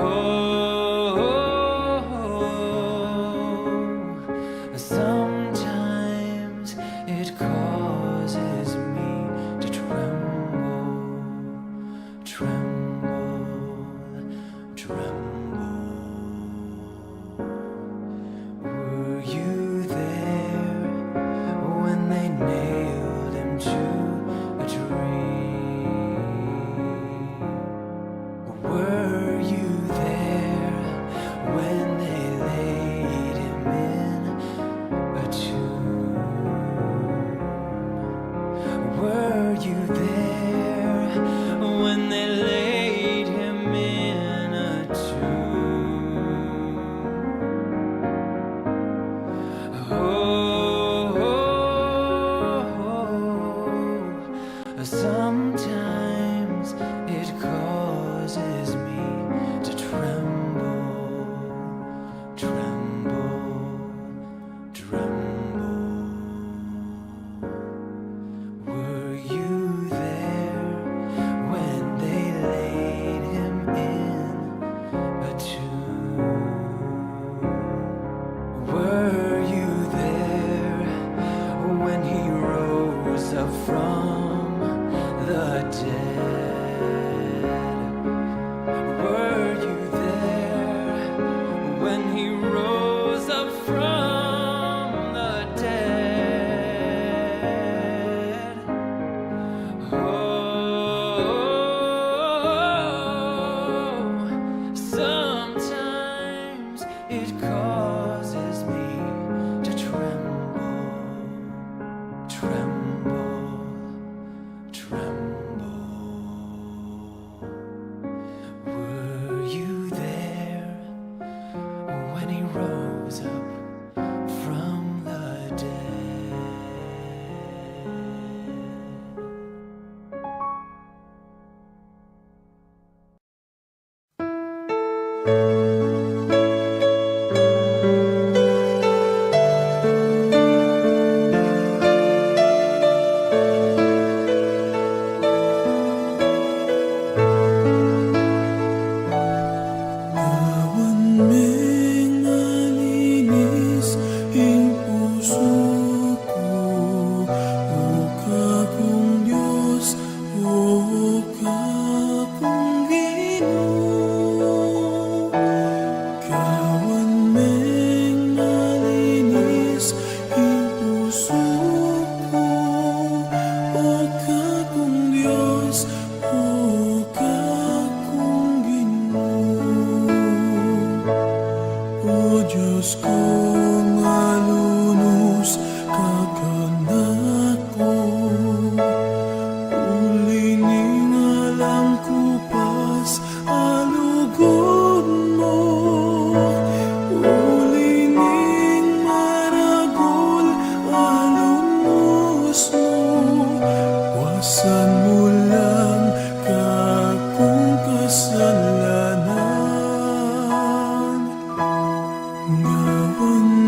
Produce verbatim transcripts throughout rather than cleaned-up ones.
Oh, sometimes it causes me to tremble, tremble, tremble. Were you there when they nailed him to a tree? Were you there when they laid him in a tomb? Were you there when they laid him in a tomb? Oh, sometimes it causes me to tremble, tremble, tremble. Were you there when they laid him in a tomb? Were you there when he rose up from the dead? Were you there when he rose up from the dead? Oh, sometimes it causes me to tremble, tremble, tremble. Were you there when he rose up from the dead? Gawan meng malinis ing pusu ku, O Kakung Dios, O Kakung Ginu. Gawan meng malinis ing pusu ku, O Kakung Dios, O Kakung Ginu. O Dios kung alunus, kakanan ku, uli ning alang ku pas a lugud mu, uli ning maragul a lunus mu, wasan mu lang kakung kasalanan. Gawan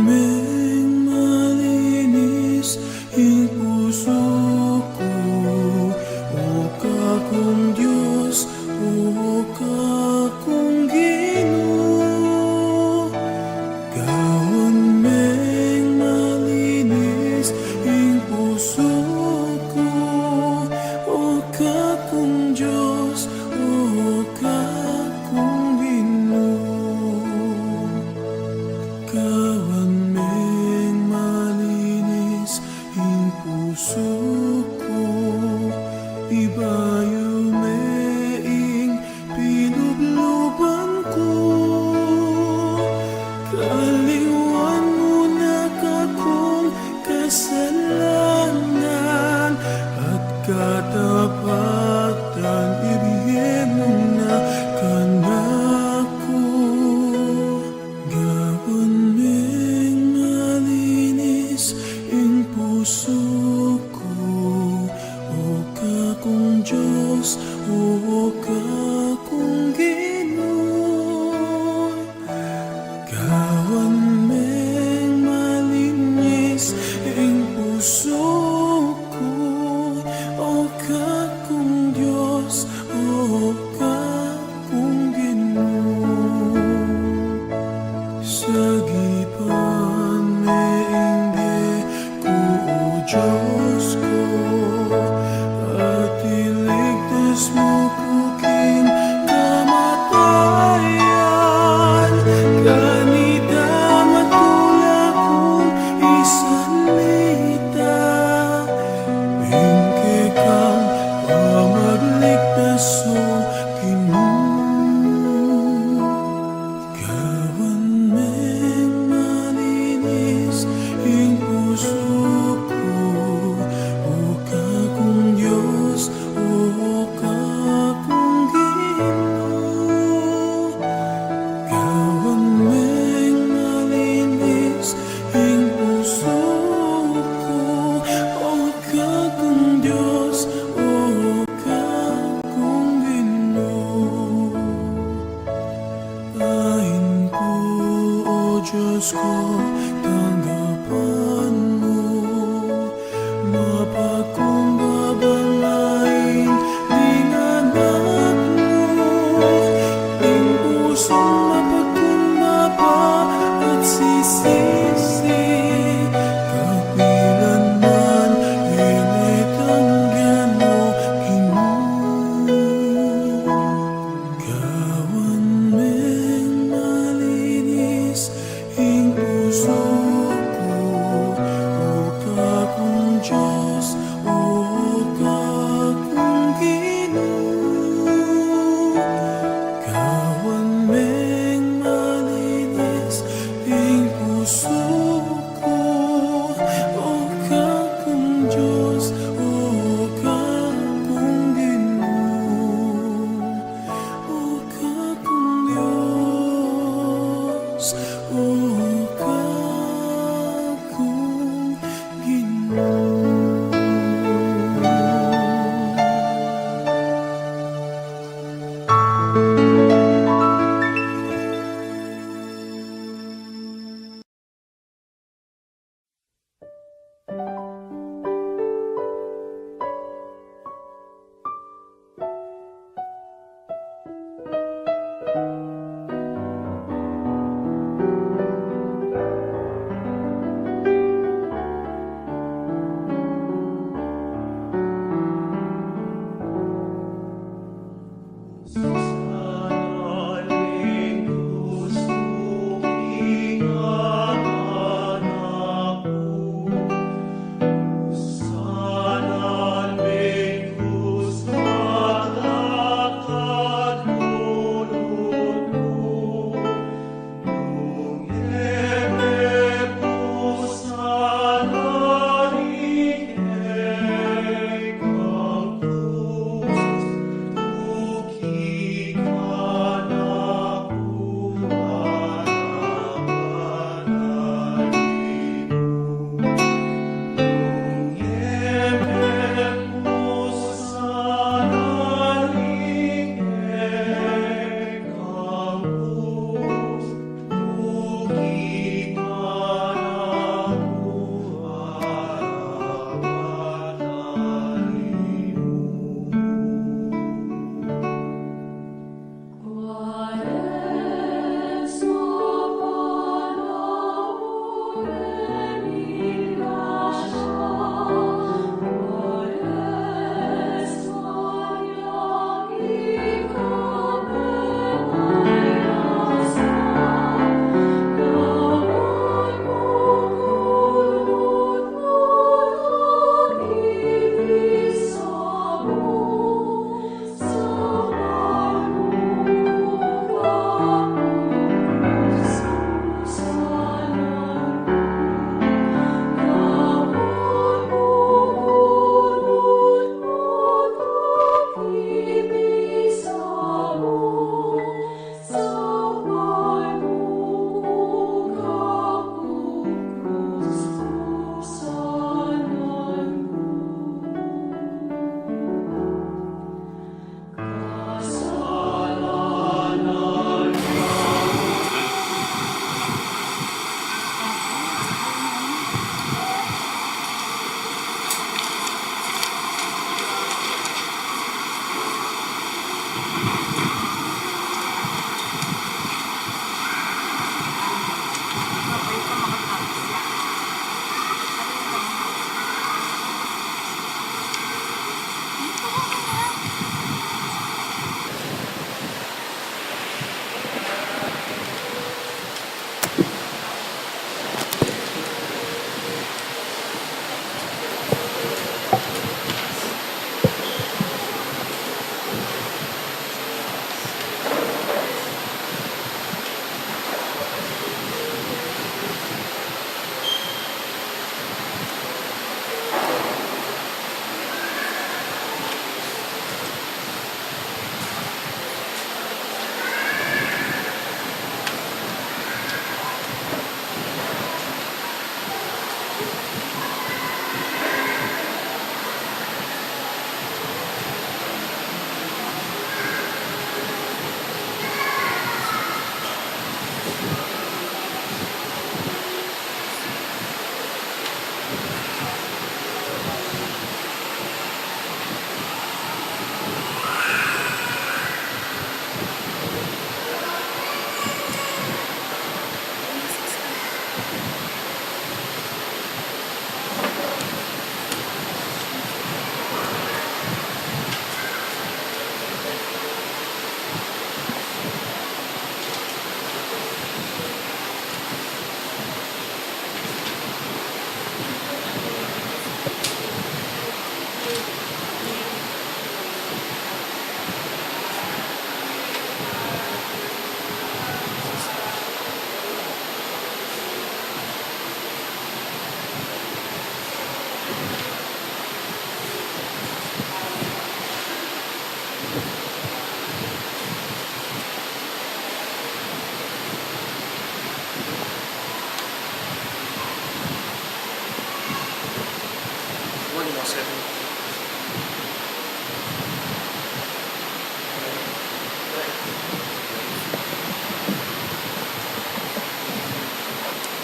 Dios ku, tanggapan mu, mapagkumbaba na ing anak mu, ing pusung mapagkumbaba at sisisi, kapilan man e ne tanggen, O Ginu. Gawan meng malinis ing pusu ku, O kakung Dios, O kakung Ginu. Gawan meng malinis ing pusu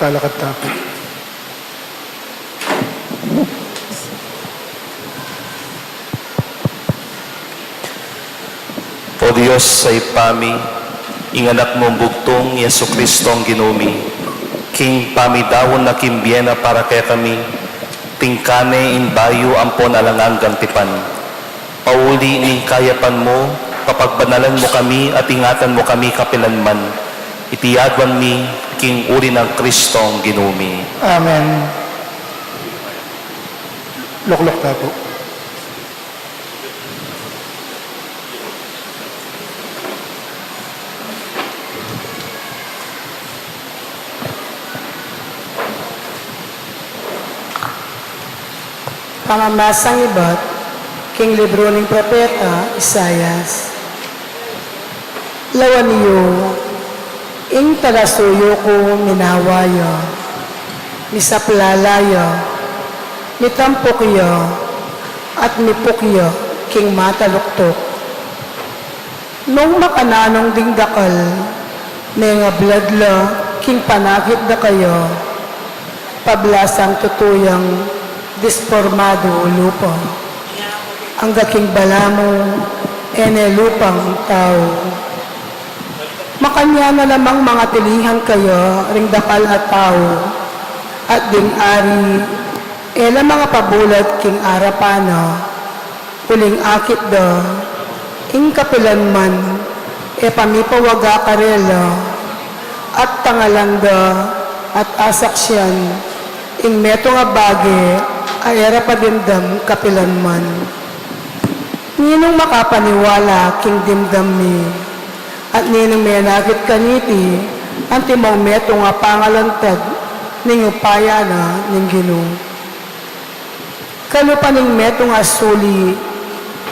Talakad tamu. O Dios, Ibpa mi, ing Anak mung bugtung, Jesucristo a Ginu mi, king pamidaun na king bie na para kekami, tingkane ing bayu ampon alang anggang tipan. Pauli ning kayapan mu, papagbanalan mu kami at ingatan mu kami kapilanman. Iti aduan mi king uli nang Kristong Ginu mi. Amen. Lukluk tamu pu. Pamamasang ibat king libru ning propeta Isaias. Lawan yu, ing talasuyu ku minawa ya, misaplala ya, mitampuk ya, at mipuk ya king mataluktuk. Nung makananung ding dakal, mengablad la king panakit da kaya, pablasang tutu yang dispormadu lupa. Angga king balamu, e ne lupang tau. Makanyan na namang mangatilihan kaya ring dakal a tau, at ding ari, e la mangapabulad king arapan na. Uling akit da, ing kapilanman, e pamipawaga karela, at tangalan da, at asaksian, ing metung a bage, a e ra padimdam kapilanman. Ninung makapaniwala king dimdam mi, at ninung menakit kaniti, antimong metung a pangalantad, ning upaya na, ning Ginu. Kalupa ning metung a suli,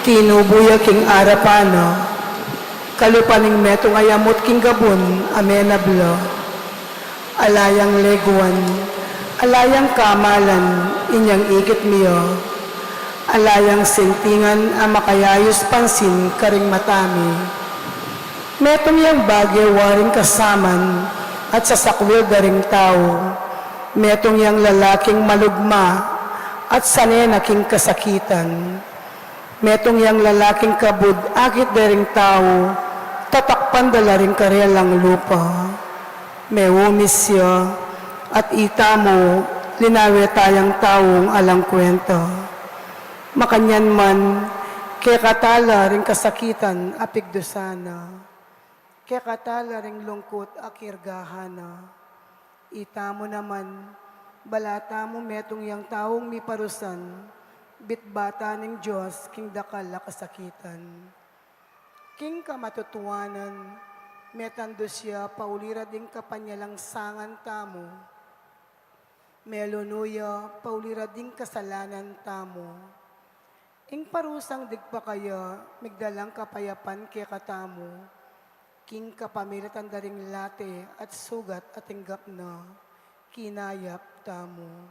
tinubu ya king arapan na. Kalupa ning metung a yamut king gabun a menabla. Ala yang leguan, ala yang kamalan, inyang ikit mi ya. Ala yang sintingan a makayayus pansin karing mata mi. Metung yang bage waring kasaman at sasakwil da ring tau. Metung yang lalaking malugma at sane na king kasakitan. Metung yang lalaking kabud akit da ring tau, tatakpan da la ring karelang lupa. Meumis ya, at itamu, linawe tayang taung alang kwenta. Makanyan man, kekata la ring kasakitan a pigdusan na. Kekata la ring lungkut a kirgahan na. Itamu naman, bala tamu metung yang taung miparusan, bitbatan ning Dios king dakal a kasakitan. King kamatutuanan, metandus ya pauli ra ding kapanyalangsangan tamu. Melunu ya pauli ra ding kasalanan tamu. Ing parusang digpa kaya migdalang kapayapan kekatamu, king kapamilatan da ring late at sugat a tinggap na, kinayap tamu.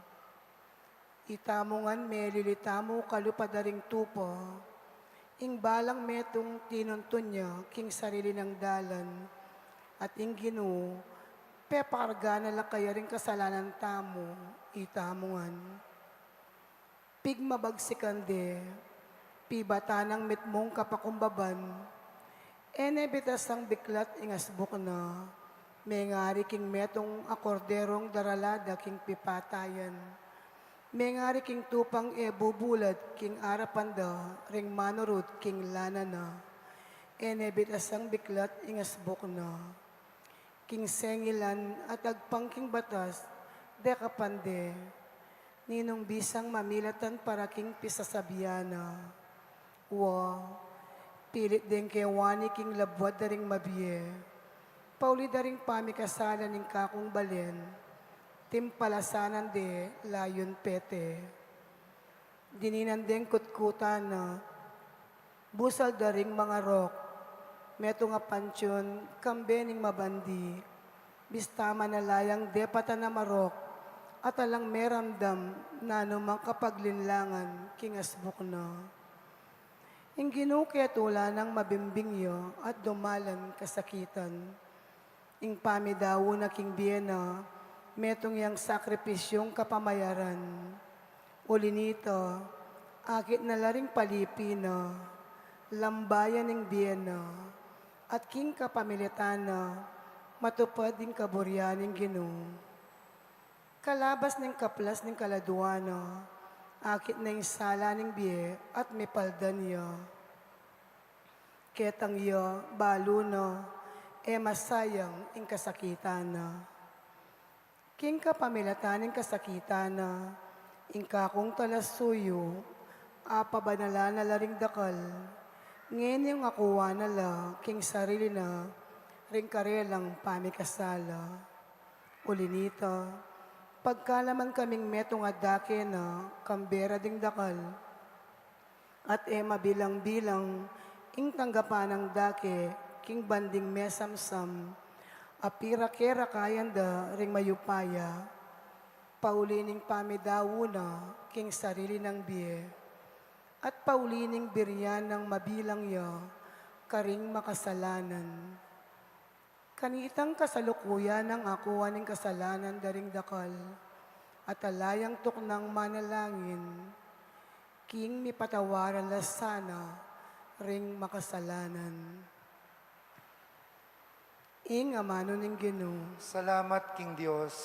Itamu ngan melili tamu kalupa da ring tupa, ing balang metung tinuntun ya king sarili nang dalan, at ing Ginu, pepakarga na la kaya ring kasalanan tamu, itamu ngan. Pigmabagsikan de, pibatan nang mitmung kapakumbaban, e ne bitasang biklat ing asbuk na, mengari king metung a korderong darala da king pipatayan. Mengari king tupang e bubulad king arapan da ring manurut king lana na. E ne bitasang biklat ing asbuk na. King sengilan at agpang king batas, dekapan de. Ninung bisang mamilatan para king pisasabian na. Wa, pilit deng kewani king labuad da ring mabie. Pauli da ring pamikasalan ning kakung balen, timpalasanan de layun pete. Dininan deng kutkutan na, busal da ring mangarok, metung a pantiun, kambe ning mabandi, bista man ala yang depatan a marok, at alang meramdam nanu mang kapaglinlangan king asbuk na. Ing Ginu ketula nang mabimbing ya at dumalan kasakitan. Ing pamidaun na king bie na, Metung yang sakripisyung kapamayaran. Uli nita, akit na la ring palipi na, lambayan ning bie na, at king kapamilatan na, matupad ing kaburian ning Ginu. Kalabas ning kaplas ning kaladuan na, akit na ing sala ning bie at mipaldan ya. Ketang ya, balu na, e masayang ing kasakitan na. King kapamilatan ning kasakitan na, ing kakung talasuyu, apabanalan na la ring dakal, ngening akuan na la king sarili na, ring karelang pamikasala. Uli nita, pagkalaman kaming metung a dake na, kambe ra ding dakal, at e mabilang-bilang ing tanggapan nang dake king banding mesamsam, a pira ke ra kayan da ring mayupaya, pauli ning pamidawu na king sarili nang bie, at pauli ning birian nang mabilang ya karing makasalanan. Kanitang kasalukuyan nang akuan ning kasalanan da ring dakal, at ala yang tuknang manalangin king mipatawaran la sana ring makasalanan. Ing amanu ning Ginu. Salamat king Dios.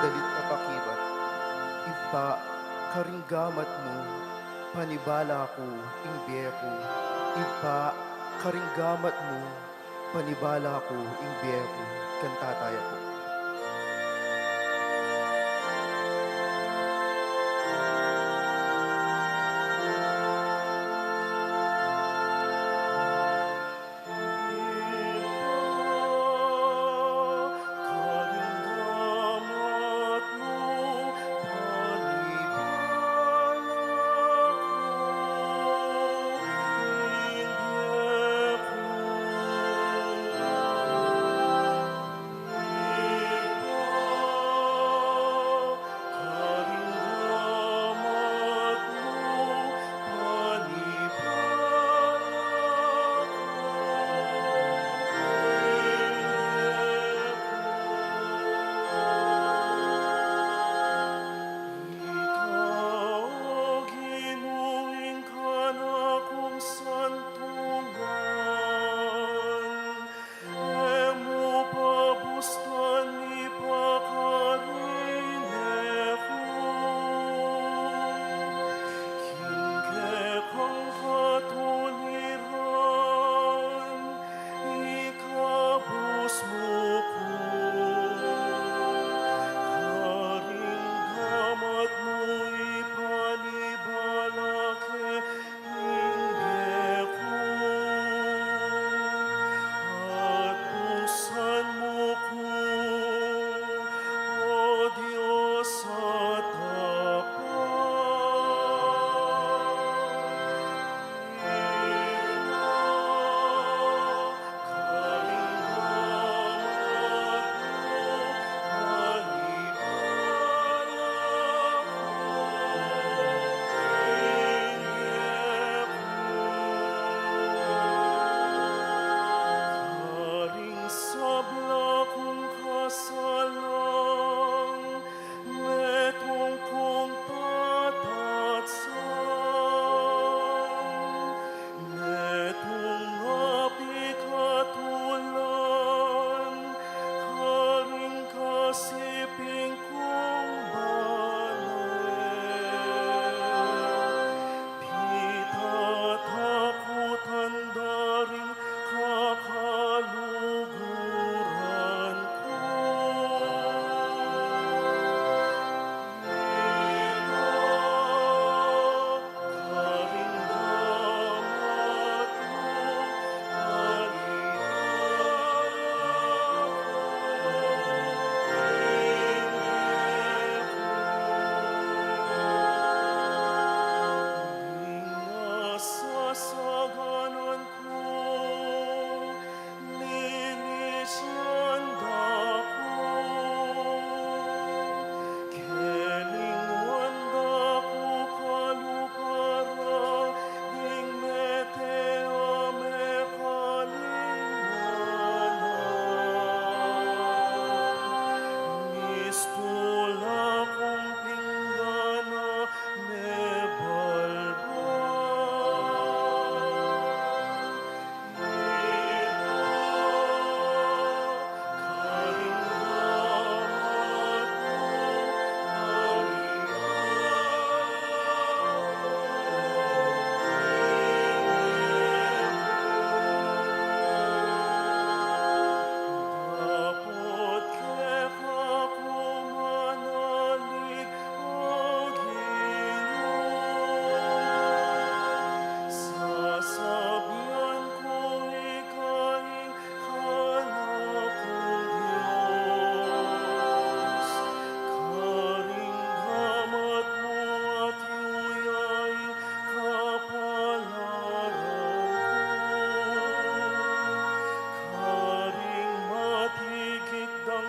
Dalit a pakibat. Ibpa, karing gamat mu, panibala ku ing bie ku. Ibpa, karing gamat mu, panibala ku ing bie ku. Kanta taya pu.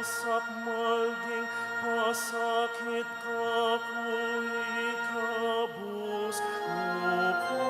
Sapmal ding pasakit kaku ikabus mu ku.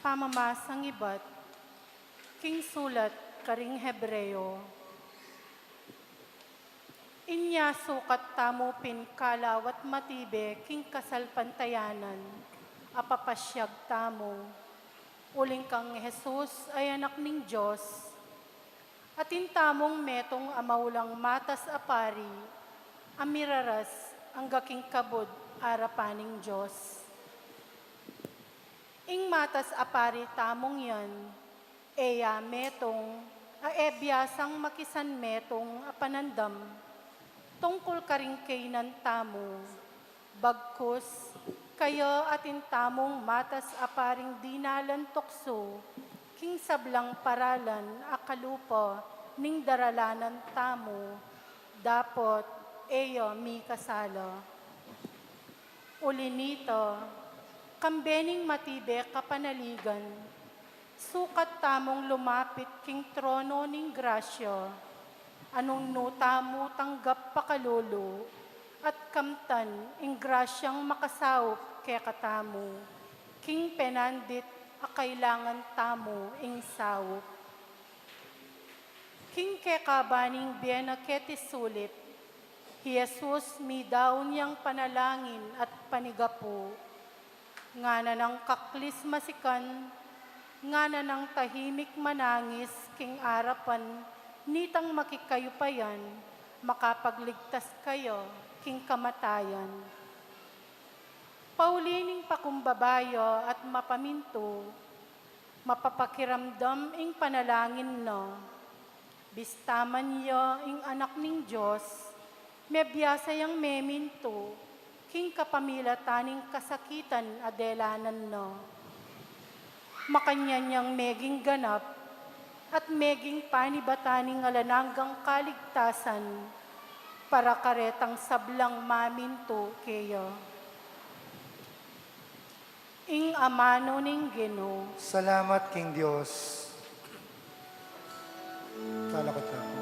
Pamamasang ibat king sulat karing Hebreo. Inya sukat tamu pin kalawa't matibe king kasalpantayanan a papasyag tamu, uling kang Jesus a Anak ning Dios, atin tamung metung a maulang matas a pari a miraras angga king kabud arapan ning Dios. Ing matas a pari tamung yan, e ya metung a e biasang makisanmetung a panandam tungkul karing kaynan tamu. Bagkus, kaya atin tamung matas a paring dinalan tuksu king sablang paralan a kalupa ning daralanan tamu, dapot e ya mikasala. Uli nita, kambe ning matibe kapanaligan, sukat tamung lumapit king trono ning grasya, a nung nu tamu tanggap pakalulu at kamtan ing grasyang makasaup kekatamu king penandit a kailangan tamu ing saup. King kekaba ning bie na keti sulip, hi Jesus midaun yang panalangin at panigapu. Ngana nang kaklis masikan, ngana nang tahimik manangis king arapan nitang makikayu pa yan, makapagligtas kaya king kamatayan. Pauli ning pakumbaba ya at mapamintu, mapapakiramdam ing panalangin na. Bista man ya ing Anak ning Dios, mebiasa yang memintu king kapamilatan ning kasakitan a delanan na. Makanyan yang meging ganap at meging panibatan ning alang anggang kaligtasan para karetang sablang mamintu keya. Ing amanu ning Ginu. Salamat king Dios. Talakad tamu.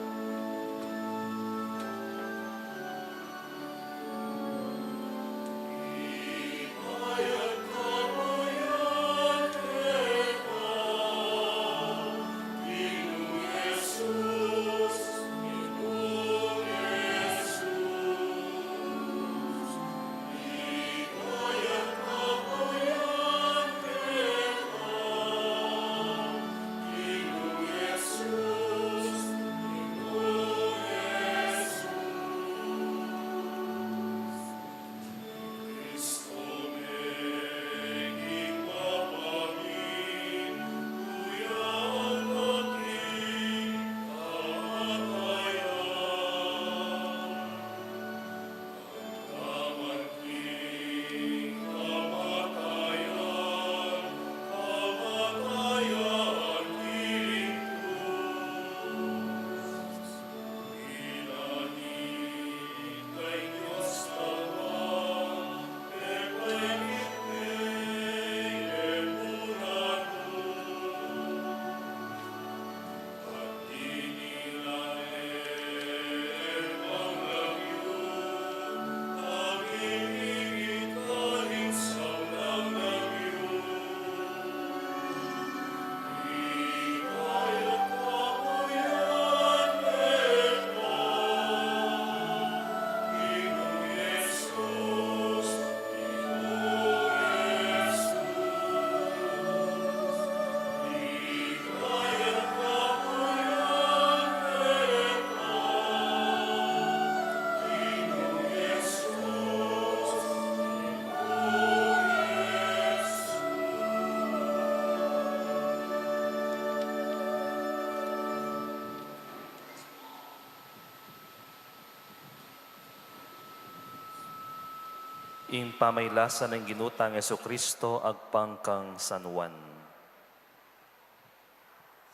Ing pamailasan ning Ginu tang Jesucristo agpang kang San Juan.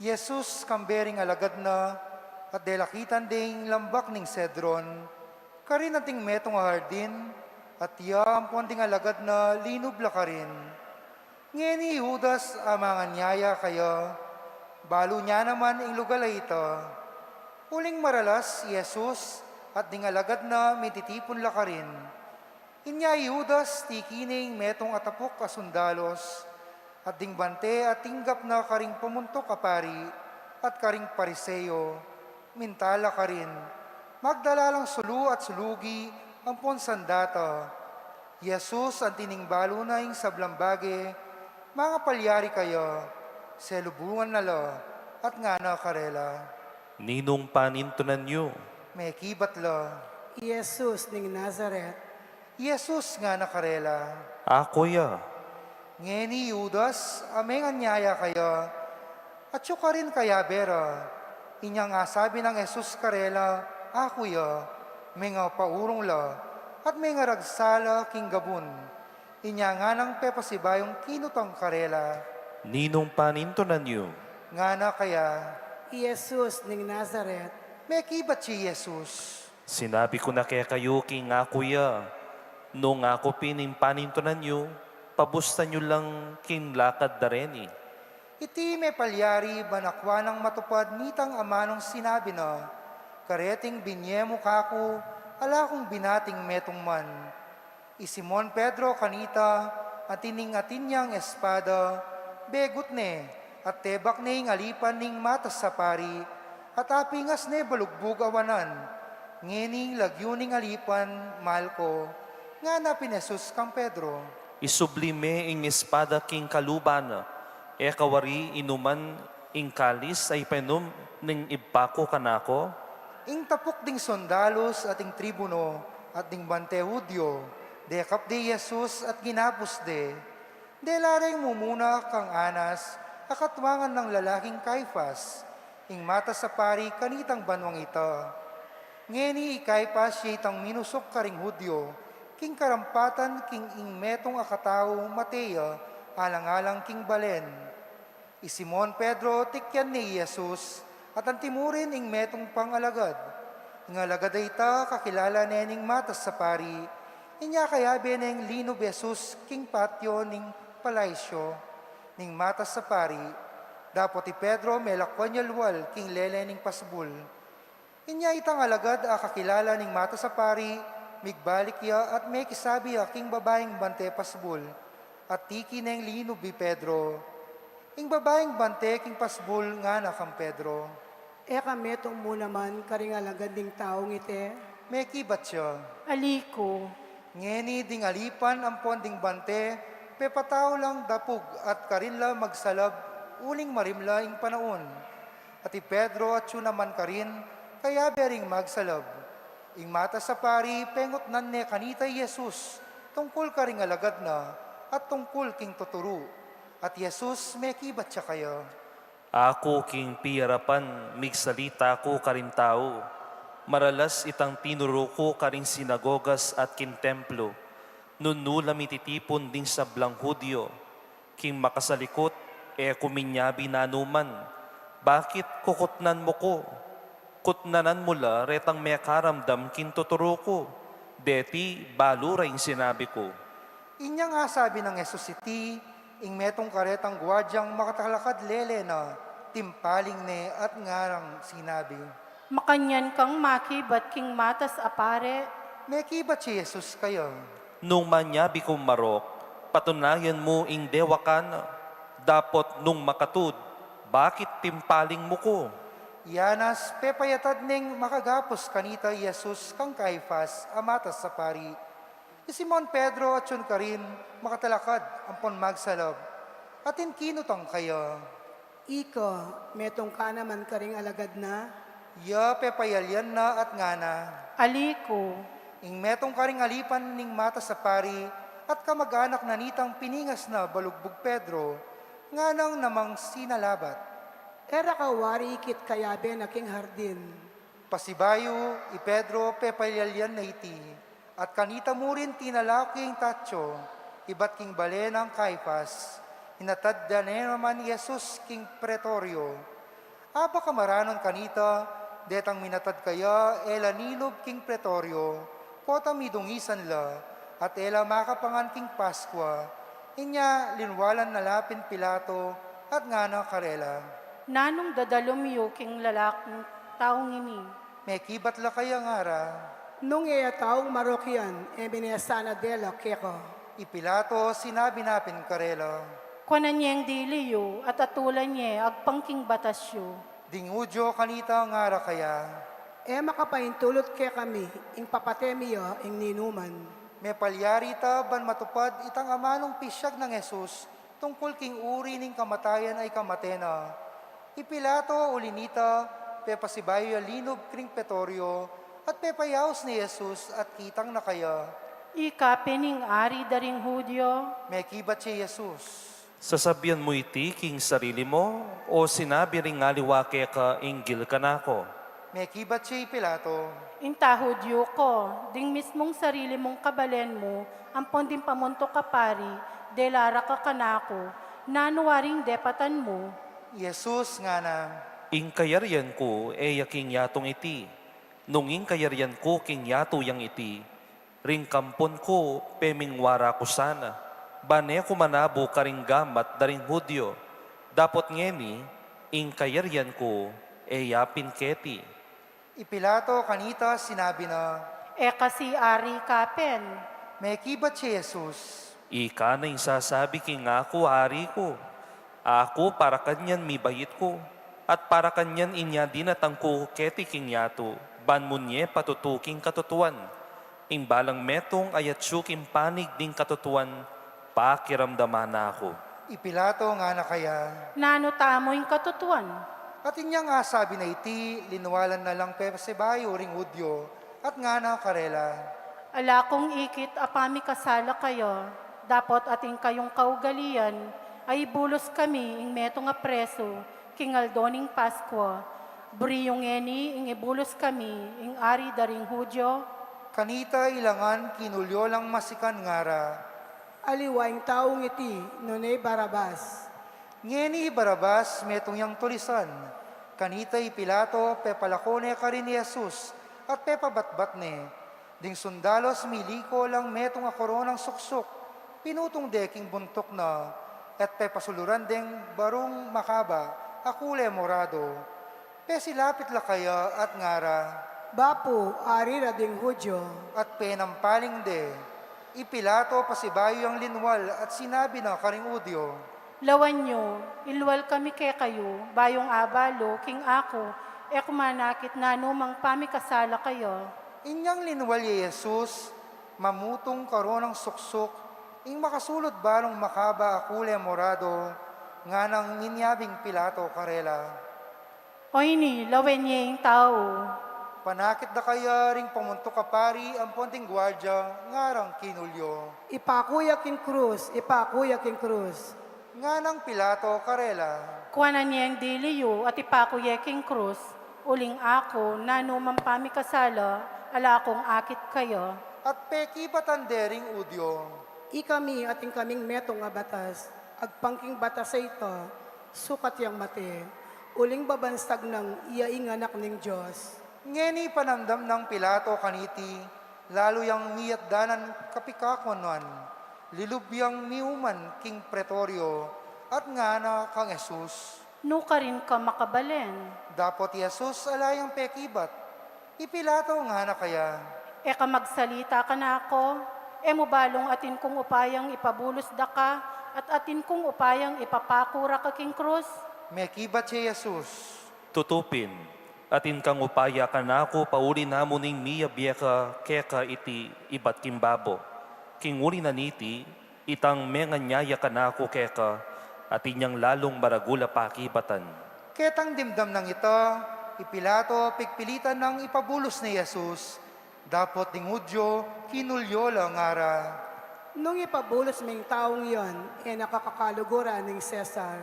Jesus kambe ring alagad na, at delakitan de ing lambak ning Cedron, karin anting metung a hardin, at iya ampon ding alagad na linub la karin. Ngeni i Judas a manganyaya kaya, balu na naman ing lugal a ita. Uling maralas i Jesus at ding alagad na mititipun la karin. Inya i Judas tiki ne ing metung a tapuk a sundalos, at ding bante a tinggap na karing pamuntuk a pari at karing Pariseo, minta la karin, magdala lang sulu at sulugi ampon sandata. I Jesus anti ning balu na ing sablang bage, mangapalyari kaya, selubungan na la, at ngana karela, "Ninung panintunan yu?" Mekibat la, "I Jesus ning Nazaret." I Jesus ngana karela, "Aku ya." Ngeni i Judas a menganyaya kaya, atyu karin kayabe ra. Inyang asabi nang Jesus karela, "Aku ya," mengapaurung la, at mengaragsa la king gabun. Inya nganang pepasibayung kinutang karela, "Ninung panintunan yu?" Ngana kaya, "I Jesus ning Nazaret." Mekibat ya i Jesus, "Sinabi ku na kekayu king aku ya. Nung aku pin ing panintunan yu, pabustan yu lang king lakad da reni." Iti mepalyari ban akua nang matupad nitang amanung sinabi na, "Kareting binye mu kaku, ala kung binating metung man." I Simon Pedro kanita, anti ning atin yang espada, begut ne, at tebak ne ing alipan ning matas a pari, at apingas ne balugbug a wanan. Ngeni lagyu ning alipan, "Malko," ngana pin Jesus kang Pedro, "Isubli me ing espada king kaluban na. E ka wari inuman ing kalis a ipainum ning Ibpa ku kanaku?" Ing tapuk ding sundalos at ing tribuno at ding bante Judio, dekap de i Jesus at ginapus de. Dela reng mumuna kang Anas, a katuangan nang lalaking Caifas, ing matas a pari kanitang banuang ita. Ngeni i Caifas ya itang minusuk karing Judio, king karampatan king ing metung a katau mate ya alang-alang king balen. I Simon Pedro tikyan ne i Jesus, at antimurin ing metung pang alagad. Ing alagad a ita kakilala ne ning matas a pari, inya kayabe neng linub i Jesus king patio ning palaisyo ning matas a pari, dapot i Pedro melakwan ya lual king lele ning pasbul. Inya itang alagad a kakilala ning matas a pari, migbalik ya at mekisabi ya king babaing bante pasbul, at tiki neng linub i Pedro. Ing babaing bante king pasbul ngana kang Pedro, "E ka metung mu naman karing alagad ning taung iti?" Mekibat ya, "Ali ku." Ngeni ding alipan ampon ding bante, pepatau lang dapug at karin la magsalab, uling marimla ing panaun. At i Pedro atyu naman karin, kayabe ring magsalab. Ing matas a pari pengutnan ne kanita i Jesus tungkul karing alagad na at tungkul king tuturu. At i Jesus mekibat ya kaya, "Aku king piyarapan migsalita ku karing tau. Maralas itang tinuru ku karing sinagogas at king templo, nung nu la mititipun ding sablang Judio. King makasalikut, e ku minyabi nanuman. Bakit kukutnan mu ku? Kutnanan mu la retang mekaramdam king tuturu ku. Deti balu ra ing sinabi ku." Inyang asabi nang Jesus iti, ing metung karetang guadyang makatalakad lele na, timpaling ne at nganang sinabi, "Makanyan kang makibat king matas a pari?" Mekibat ya i Jesus kaya, "Nung manyabi kung marok, patunayan mu ing dewakan na, dapot nung makatud, bakit timpaling mu ku?" I Anas pepayatad neng makagapus kanita i Jesus kang Caifas a matas a pari. I Simon Pedro atyun karin, makatalakad ampon magsalab. Atin kinutang kaya, "Ika, metung ka naman karing alagad na?" Iya pepayalian na at ngana, "Ali ku." Ing metung karing alipan ning matas a pari at kamag-anak na nitang piningas na balugbug Pedro, nganang namang sinalabat, "E ra ka wari ikit kayabe na king hardin?" Pasibayu, i Pedro pepayalian na iti. At kanita mu rin tinalak ing tatsu, ibat king bale nang Caifas, inatad da ne naman i Jesus king pretoryo. Aba kamaranan kanita, detang minatad kaya e la nilub king pretoryo, potang midungisan la, at e la makapangan king Paskua. Inya linwalan na la pin Pilato, at ngana karela, "Nanung dadalum yu king lalaking taung ini?" Mekibat la kaya ngara, "Nung e ya taung marok yan, e minesan na dela keka." I Pilato sinabi na pin karela, "Kuanan yeng dili yu at atulan ye agpang king batas yu." Ding Judio kanita ngara kaya, "E makapaintulut kekami ing papate mi ya ing ninuman." Mepalyari ita ban matupad itang amanung pisyag nang Jesus tungkul king uri ning kamatayan a ikamate na. I Pilato uli nita, pepasibayu ya linub king pretoryo, at pepayaus ne i Jesus at kitang na kaya, "Ika pin ing ari da ring Judio?" Mekibat ya i Jesus, "Sasabian mu iti king sarili mu, o sinabi ring aliwa keka inggil kanaku?" Mekibat ya i Pilato, "Inta Judio ka, ding mismung sarili mung kabalen mu ampon ding pamuntuk a pari, dela ra ka kanaku, nanu waring depatan mu?" I Jesus ngana, "Ing kayarian ku e ya king yatung iti. Nung ing kayarian ku king yatu yang iti, ring kampun ku pemingwara ku sana, ban e ku manabu karing gamat da ring Judio. Dapot ngeni, ing kayarian ku e ya pin keti." I Pilato kanita sinabi na, "E kasi ari ka pin?" Mekibat ya i Jesus, "Ika na ing sasabi king aku ari ku. Aku para kanyan mibait ku, at para kanyan inya dinatang ku keti king yatu, ban munye patutu king katutuan. Ing balang metung a yatsu king panig ning katutuan, pakiramdaman na ku." I Pilato ngana kaya, "Nanu tamu ing katutuan?" At inyang asabi na iti, linwalan na lang pepasibayu ring Judio, at ngana karela, "Ala kung ikit a pamikasala kaya, dapot atin kayung kaugalian a ibulus kami ing metung a presu king aldo ning Paskua. Buri yu ngeni ing ibulus kami ing ari da ring Judio?" Kanita ilangan kinulyo lang masikan ngara, "Aliwa ing taung iti, nune i Barabas." Ngeni i Barabas metung yang tulisan. Kanita i Pilato pepalako ne karin i Jesus at pepabatbat ne. Ding sundalus miliko lang metung a koronang suksuk, pinutung de king buntuk na, at pepasuluran deng barung makaba a kule morado. Pesilapit la kaya at ngara, "Bapu, ari ra ding Judio." At penampaling de. I Pilato pasibayu yang linwal at sinabi na karing Judio, "Lawan yu, ilwal kami kekayu, bayung abalu king aku e ku manakit nanumang pamikasala kaya." Inyang linwal ya i Jesus, mamutung koronang suksuk, ing makasulud barung makaba a kule morado, nganang minyabing Pilato karela, "O ini, lawen ye ing tau." Panakit da kaya ring pamuntuk a pari ampon ding guardia, ngarang kinulyo, "Ipaku ya king krus, ipaku ya king krus." Nganang Pilato karela, "Kuanan ye ing dili yu at ipaku ye king krus, uling aku, nanumang pamikasala, ala kung akit kaya." At pekibatan de ring Judio, "Ikami atin kaming metung a batas, agpang king batas a ita, sukat yang mate, uling babansag nang iya ing Anak ning Dios." Ngeni panamdam nang Pilato kaniti, lalu yang miyatdanan kapikakuanan, lilub yang miuman king pretoryo, at ngana kang Jesus, "Nu karin ka makabalen?" Dapot i Jesus ala yang pekibat. I Pilato ngana kaya, "E ka magsalita kanaku? E mu balung atin kung upayang ipabulus da ka, at atin kung upayang ipapaku ra ka king krus?" Mekibat ya i Jesus, "Tutu pin, atin kang upaya kanaku pauli na mu ning miyabie ka keka iti ibat king babo. King uli na niti, itang menganyaya kanaku keka, atin yang lalung maragul a pakibatan." Ketang dimdam nang ita, i Pilato pigpilitan nang ipabulus ne i Jesus. Dapot ding Judio, kinulyo la ngara, "Nung ipabulus me ing taung yan, e na ka kakaluguran ning Cesar.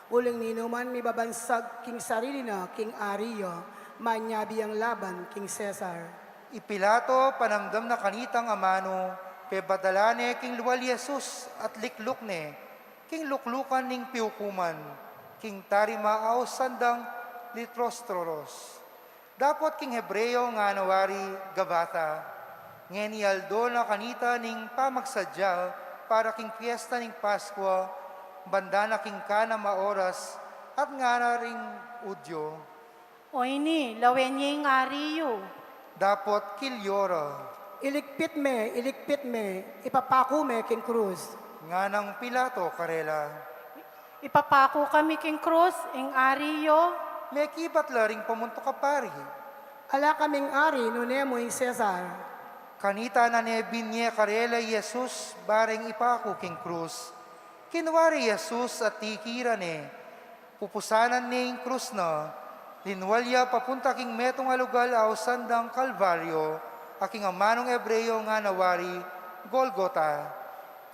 Uling ninuman mibabansag king sarili na king ari ya, manyabi yang laban king Cesar." I Pilato, panamdam na kanitang amanu, pepadalan ne king lual i Jesus at likluk ne king luklukan ning piukuman, king tarima ausan dang Lithostrotos. Dapot king Hebreo ngana wari Gabbatha. Ngeni aldo na kanita ning pamagsadya para king piesta ning Paskua, banda na king kanam a oras, at ngana ring Judio, "O ini, lawen ye ing ari yu." Dapot kilyo ra, "Iligpit me, iligpit me, ipapaku me king krus." Nganang Pilato karela, "Ipapaku kami king krus ing ari yu?" Mekibat la ring pamuntuk a pari, "Ala kaming ari nune mu ing Cesar." Kanita na ne binye karela i Jesus bareng ipaku king krus. Kinua re i Jesus at tikiran ne, pupusanan ne ing krus na, linual ya papunta king metung a lugal a ausan dang Kalbaryo, a king amanung Hebreo ngana wari Golgota.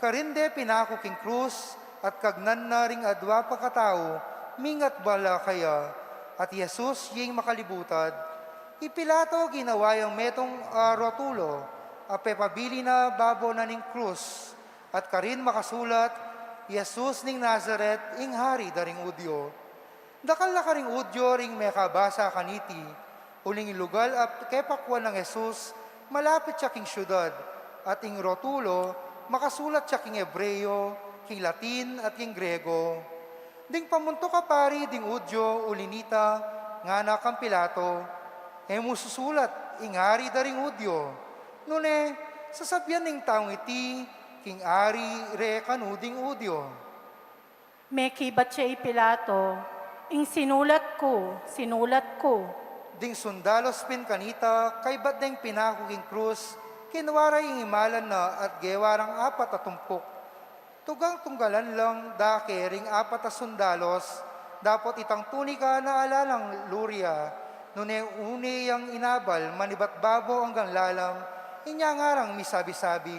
Karin de pinaku king krus, at kagnan na ring adua pang katau, mingat bala kaya, at i Jesus yeng makalibutad. I Pilato ginawa yang metung a rotulo, a pepabili na babo na ning krus, at karin makasulat, "Jesus ning Nazaret, ing Hari da ring Judio." Dakal na karing Judio ring mekabasa kaniti, uling ing lugal a kepakuan nang Jesus, malapit ya king siudad, at ing rotulo, makasulat ya king Hebreo, king Latin, at king Grego. Ding pamuntuk a pari ding Judio, uli nita, ngana kang Pilato, "E mu susulat, 'Ing Ari da ring Judio', nune, sasabian ning taung iti, 'King Ari re kanu ding Judio'?" Mekibat ya i Pilato, "Ing sinulat ku, sinulat ku." Ding sundalos pin kanita, kaybat deng pinaku king krus, kinua ra ing imalan na at gewa rang apat a tumpuk. Tugang tunggalan lang dake ring apat a sundalos, dapot itang tunika na ala nang luria, nune une yang inabal manibat babo anggang lalam, inya ngarang misabi-sabi,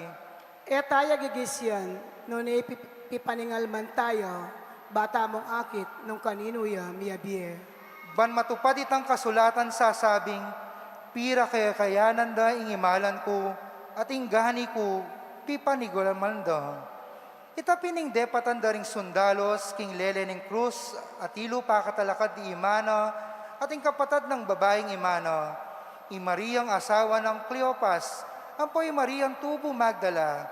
"E taya gigisyan, nune pi-, pipaningalman taya, bata mung akit nung kaninu ya miyabie." Ban matupad itang kasulatan sasabing, "Pira kekayanan da ing imalan ku, at ing gani ku pipaningalman da." Ita pin ing depatan da ring sundalos king lele ning krus, atilu pakatalakad i ima na, at ing kapatad nang babaing ima na, i Mariang asawa nang Cleopas, ampo i Mariang tubu Magdala.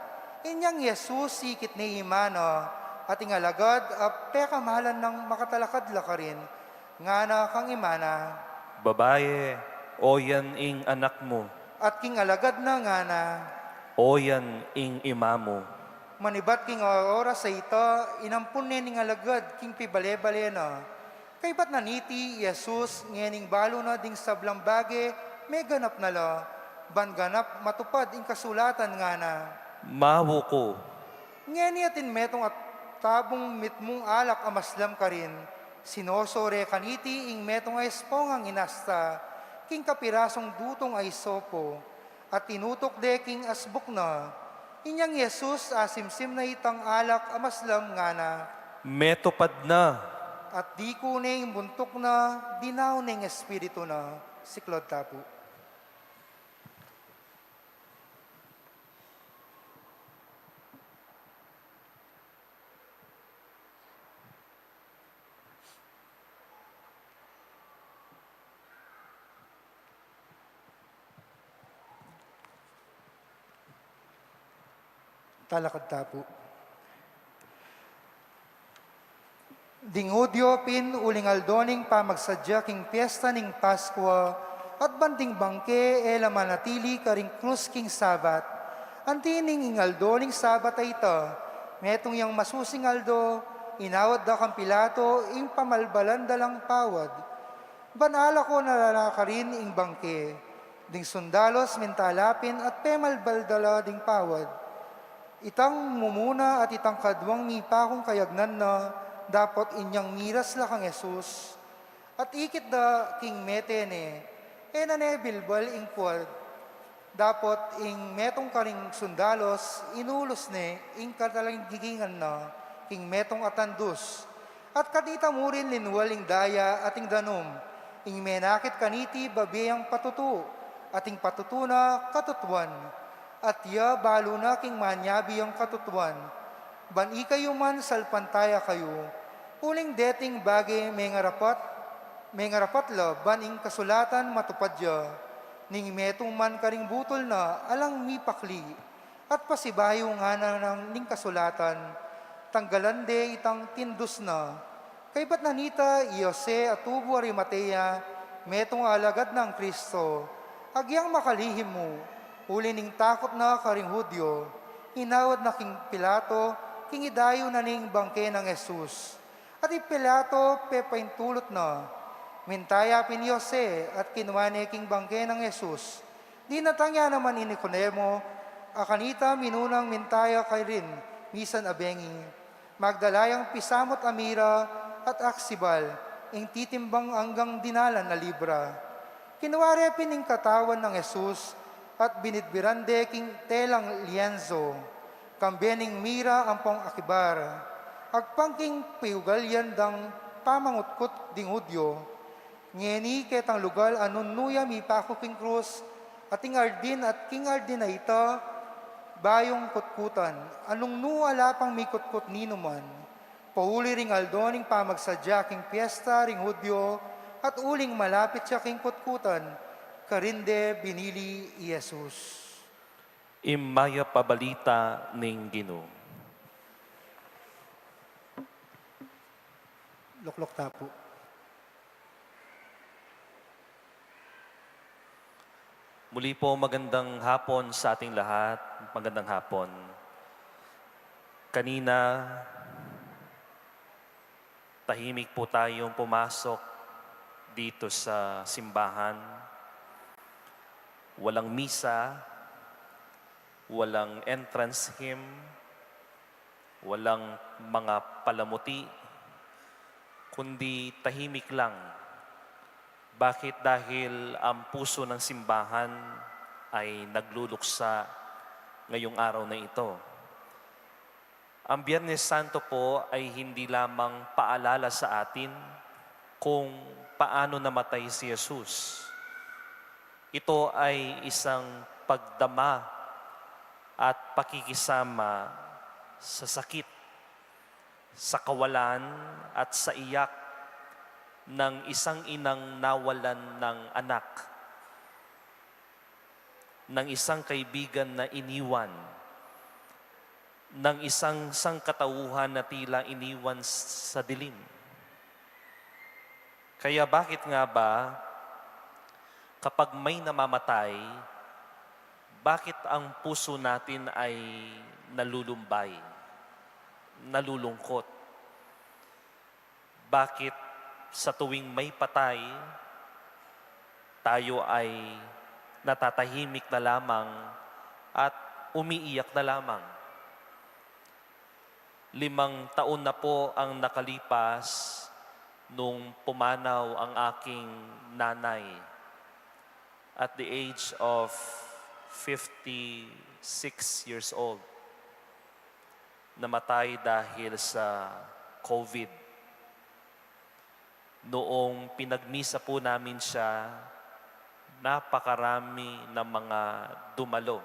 Inyang i Jesus ikit ne i ima na, at ing alagad a pekamalan nang makatalakad la karin, ngana kang ima na, "Babae, oyan ing anak mu." At king alagad na ngana, "Oyan ing ima mu." Manibat king oras a ita, inampun ne ning alagad king pibale-bale na. Kaybat na niti i Jesus, ngening balu na ding sablang bage meganap na la, ban ganap matupad ing kasulatan ngana, "Mawu ku." Ngeni atin metung a tabung mitmung alak a maslam karin, sinoso re kaniti ing metung a espongang inasta, king kapirasung dutung a isopo, at tinutuk de king asbuk na. Inyang i Jesus asimsim na itang alak a maslam ngana, "Metupad na." At diku ne ing buntuk na, dinaun ne ing espiritu na. Siklaud ta pu. Talakad ta pu. Ding Judio pin uling aldo ning pamagsadya king piesta ning Paskua, at ban ding bangke e la manatili karing krus king Sabat. Anti ning ing aldo ning Sabat a ita, metung yang masusing aldo, inawad da kang Pilato ing pamalbalan da lang pawad. Ban alakon na la karin ing bangke. Ding sundalos mintala pin at pemalbal da la ding pawad. Itang mumuna at itang kaduang mipakung kayagnan na, dapot inyang miras la kang Jesus. At ikit da king mete ne, e na ne bilbal ing puad. Dapot ing metung karing sundalos, inulus ne ing katalinggigingan na king metung a tandus. At kanita murin linual ing daya at ing danum. Ing menakit kaniti babie yang patutu, Ating patutu na katutuan, at ya balu na king manyabi yang katutuan, ban ikayu man salpantaya kayu, uling deting bage mengarapat, mengarapat la ban ing kasulatan matupad ya, ning metung man karing butul na alang mipakli, at pasibayu ngana nang ning kasulatan, tanggalan de itang tindus na. Kaybat na nita i Jose a tubu Arimatea, metung a alagad nang Kristo, agyang makalihim mu, uli ning takut na karing Hudyo, inawad na king Pilato, king idayu na ning bangke nang Jesus. At i Pilato pepaintulut na, mintaya pin i Jose at kinua ne king bangke nang Jesus. Dinatang ya naman i Nicodemo, a kanita minunang mintaya karin misan a bengi. Magdala yang pisamut a mira at aksibal, ing titimbang anggang dinalan a libra. Kinua re pin ing katawan nang Jesus at binidbiran de king telang lienzo, kambe ning mira ampong akibar, agpang king piugalyan dang pamangutkut ding Hudyo. Ngeni ketang lugal a nung nu ya mipaku king krus, at ing ardin at king ardin a ita, bayung kutkutan, a nung nu ala pang mikutkut ninuman. Pauli ring aldo ning pamagsadya king piesta ring Hudyo, at uling malapit ya king kutkutan, karin de binili i Jesus. Ing mayap a balita ning Ginu. Lukluk ta pu. Muli po, magandang hapon sa ating lahat. Magandang hapon. Kanina, tahimik po tayong pumasok dito sa simbahan. Walang misa, walang entrance hymn, walang mga palamuti, kundi tahimik lang. Bakit? Dahil ang puso ng simbahan ay nagluluksa ngayong araw na ito. Ang Biyernes Santo po ay hindi lamang paalala sa atin kung paano namatay si Jesus. Ito ay isang pagdama at pakikisama sa sakit, sa kawalan at sa iyak ng isang inang nawalan ng anak, ng isang kaibigan na iniwan, ng isang sangkatauhan na tila iniwan sa dilim. Kaya bakit nga ba, kapag may namamatay, bakit ang puso natin ay nalulumbay, nalulungkot? Bakit sa tuwing may patay, tayo ay natatahimik na lamang at umiiyak na lamang? Limang taon na po ang nakalipas nung pumanaw ang aking nanay at the age of fifty-six years old. Namatay dahil sa COVID. Noong pinagmisa po namin siya, napakarami ng mga dumalo.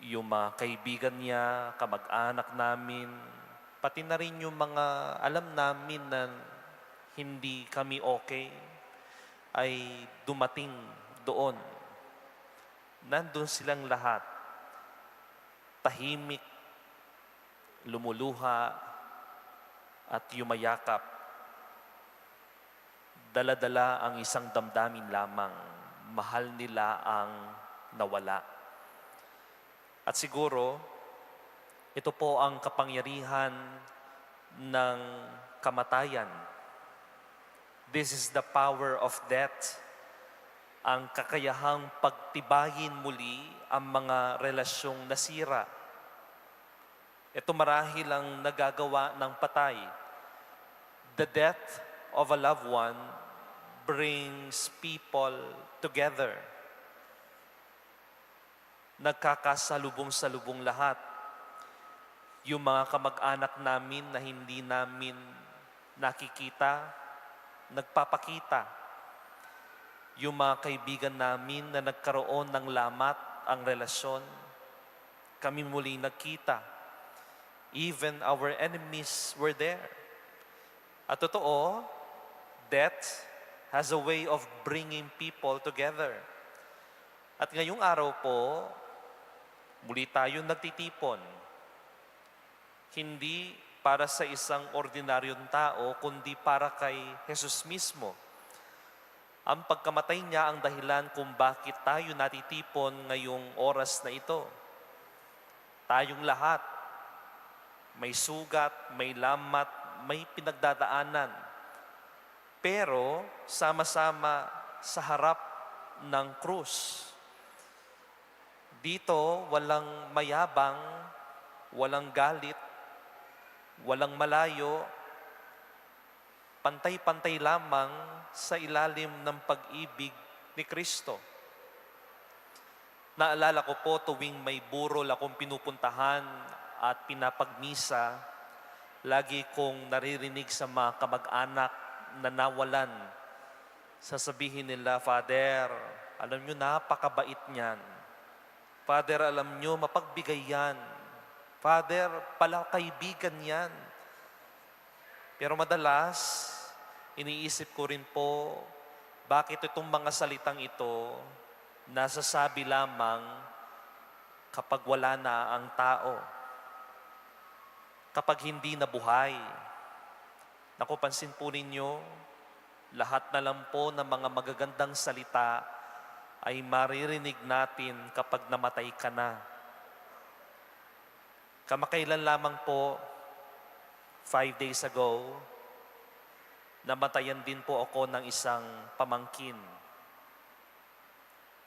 Yung mga kaibigan niya, kamag-anak namin, pati na rin yung mga alam namin na hindi kami okay, ay dumating doon. Nandun silang lahat, tahimik, lumuluha, at yumayakap. Dala-dala ang isang damdamin lamang, mahal nila ang nawala. At siguro, ito po ang kapangyarihan ng kamatayan. This is the power of death, ang kakayahang pagtibayin muli ang mga relasyong nasira. Ito marahil ang nagagawa ng patay. The death of a loved one brings people together. Nagkakasalubong-salubong lahat. Yung mga kamag-anak namin na hindi namin nakikita, nagpapakita. Yung mga kaibigan namin na nagkaroon ng lamat ang relasyon, kami muli nagkita. Even our enemies were there. At totoo, death has a way of bringing people together. At ngayong araw po, muli tayong nagtitipon. Hindi para sa isang ordinaryong tao, kundi para kay Jesus mismo. Ang pagkamatay niya ang dahilan kung bakit tayo natitipon ngayong oras na ito. Tayong lahat, may sugat, may lamat, may pinagdadaanan. Pero sama-sama sa harap ng krus. Dito, walang mayabang, walang galit, walang malayo, pantay-pantay lamang sa ilalim ng pag-ibig ni Kristo. Naalala ko po, tuwing may burol akong pinupuntahan at pinapagmisa, lagi kong naririnig sa mga kamag-anak na nawalan. Sasabihin nila, "Father, alam nyo, napakabait niyan. Father, alam nyo, mapagbigay yan. Father, palakaibigan yan." Pero madalas, iniisip ko rin po, bakit itong mga salitang ito nasasabi lamang kapag wala na ang tao, kapag hindi na buhay? Naku, pansin po ninyo, lahat na lang po ng mga magagandang salita ay maririnig natin kapag namatay ka na. Kamakailan lamang po, five days ago, namatayan din po ako ng isang pamangkin.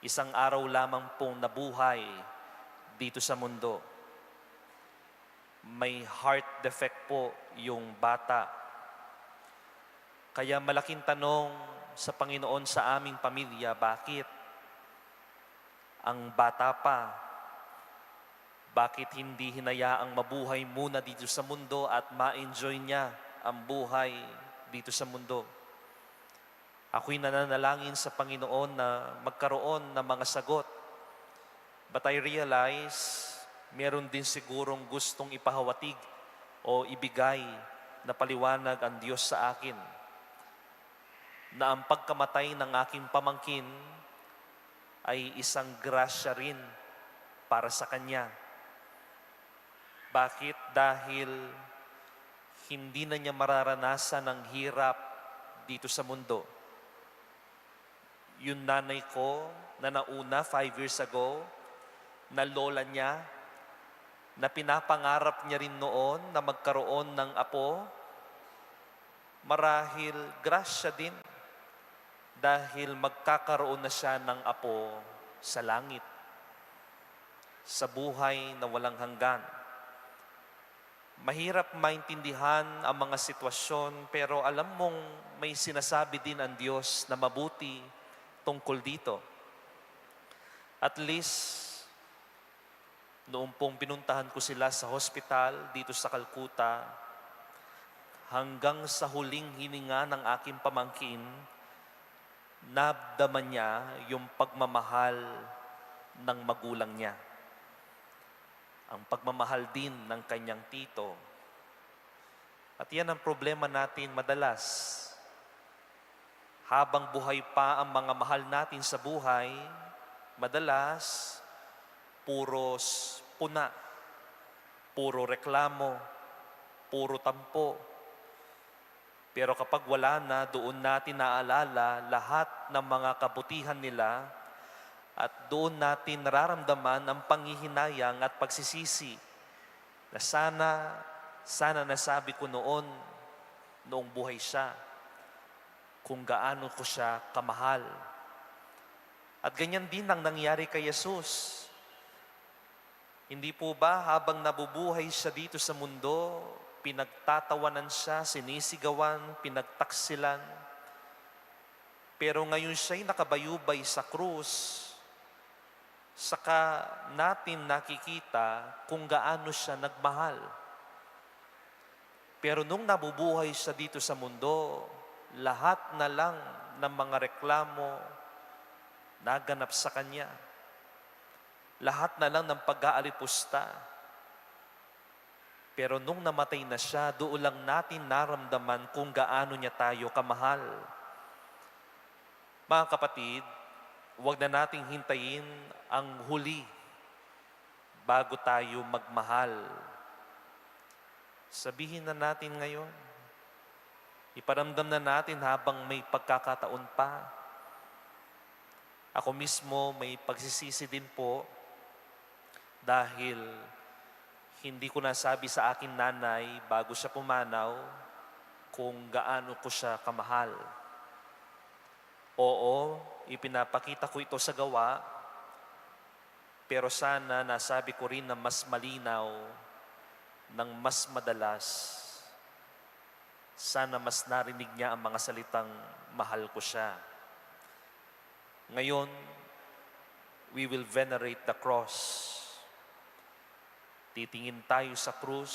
Isang araw lamang pong nabuhay dito sa mundo. May heart defect po yung bata. Kaya malaking tanong sa Panginoon sa aming pamilya, bakit? Ang bata pa, bakit hindi hinayaang mabuhay muna dito sa mundo at ma-enjoy niya ang buhay dito sa mundo? Ako'y nananalangin sa Panginoon na magkaroon ng mga sagot. But I realize, meron din sigurong gustong ipahawatig o ibigay na paliwanag ang Diyos sa akin, na ang pagkamatay ng aking pamangkin ay isang grasya rin para sa kanya. Bakit? Dahil hindi na niya mararanasan ang hirap dito sa mundo. Yung nanay ko na nauna, five years ago, na lola niya, na pinapangarap niya rin noon na magkaroon ng apo, marahil grasya din, dahil magkakaroon na siya ng apo sa langit, sa buhay na walang hanggan. Mahirap maintindihan ang mga sitwasyon, pero alam mong may sinasabi din ang Diyos na mabuti tungkol dito. At least, noong pong pinuntahan ko sila sa hospital dito sa Calcutta, hanggang sa huling hininga ng aking pamangkin, naramdaman niya yung pagmamahal ng magulang niya, ang pagmamahal din ng kanyang tito. At yan ang problema natin madalas. Habang buhay pa ang mga mahal natin sa buhay, madalas, puro s-, puna, puro reklamo, puro tampo. Pero kapag wala na, doon natin naalala lahat ng mga kabutihan nila at doon natin nararamdaman ang panghihinayang at pagsisisi na sana, sana nasabi ko noon, noong buhay siya, kung gaano ko siya kamahal. At ganyan din ang nangyari kay Jesus. Hindi po ba habang nabubuhay siya dito sa mundo, pinagtatawanan siya, sinisigawan, pinagtaksilan? Pero ngayon siya'y nakabayubay sa krus, saka natin nakikita kung gaano siya nagmahal. Pero nung nabubuhay siya dito sa mundo, lahat na lang ng mga reklamo, naganap sa kanya. Lahat na lang ng pag-aalipusta. Pero nung namatay na siya, doon lang natin naramdaman kung gaano niya tayo kamahal. Mga kapatid, huwag na nating hintayin ang huli bago tayo magmahal. Sabihin na natin ngayon. Iparamdam na natin habang may pagkakataon pa. Ako mismo may pagsisisi din po dahil hindi ko nasabi sa aking nanay bago siya pumanaw kung gaano ko siya kamahal. Oo, ipinapakita ko ito sa gawa, pero sana nasabi ko rin na mas malinaw ng mas madalas. Sana mas narinig niya ang mga salitang, "Mahal ko siya." Ngayon, we will venerate the cross. Titingin tayo sa krus,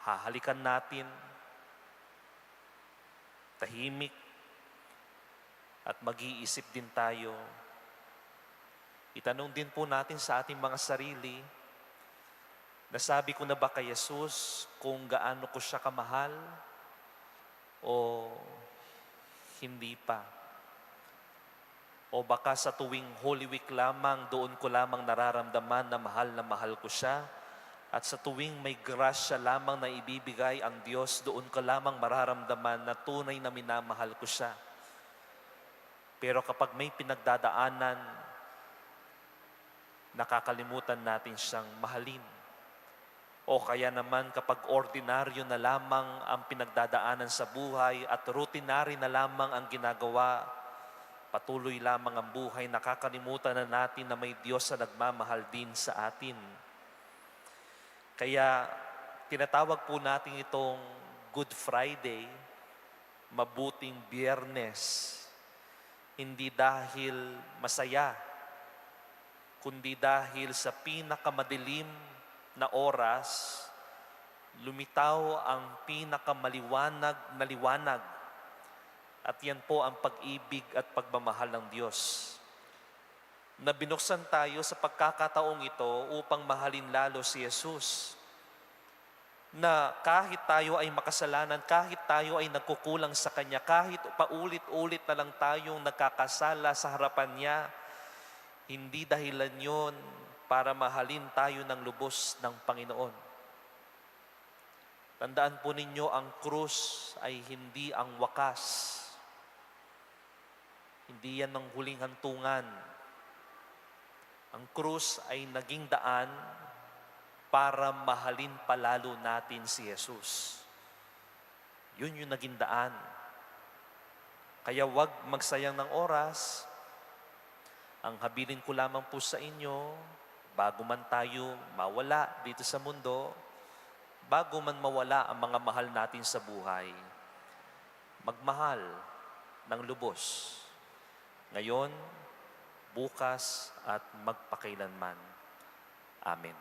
hahalikan natin, tahimik, at mag-iisip din tayo. Itanong din po natin sa ating mga sarili, "Nasabi ko na ba kay Jesus kung gaano ko siya kamahal o hindi pa? O baka sa tuwing Holy Week lamang, doon ko lamang nararamdaman na mahal na mahal ko siya? At sa tuwing may grasya lamang na ibibigay ang Diyos, doon ko lamang mararamdaman na tunay na minamahal ko siya." Pero kapag may pinagdadaanan, nakakalimutan natin siyang mahalin. O kaya naman, kapag ordinaryo na lamang ang pinagdadaanan sa buhay at routinary na lamang ang ginagawa, patuloy lamang ang buhay, nakakalimutan na natin na may Diyos na nagmamahal din sa atin. Kaya tinatawag po natin itong Good Friday, mabuting Biyernes, hindi dahil masaya, kundi dahil sa pinakamadilim na oras, lumitaw ang pinakamaliwanag na liwanag. At yan po ang pag-ibig at pagmamahal ng Diyos, na binuksan tayo sa pagkakataong ito upang mahalin lalo si Jesus, na kahit tayo ay makasalanan, kahit tayo ay nagkukulang sa Kanya, kahit paulit-ulit na lang tayong nagkakasala sa harapan Niya, hindi dahilan yon para mahalin tayo ng lubos ng Panginoon. Tandaan po ninyo, ang krus ay hindi ang wakas. Hindi yan ang huling hantungan. Ang krus ay naging daan para mahalin pa lalo natin si Jesus. Yun yung naging daan. Kaya wag magsayang ng oras. Ang habilin ko lamang po sa inyo, bago man tayo mawala dito sa mundo, bago man mawala ang mga mahal natin sa buhay, magmahal ng lubos, ngayon, bukas, at magpakailanman. Amen.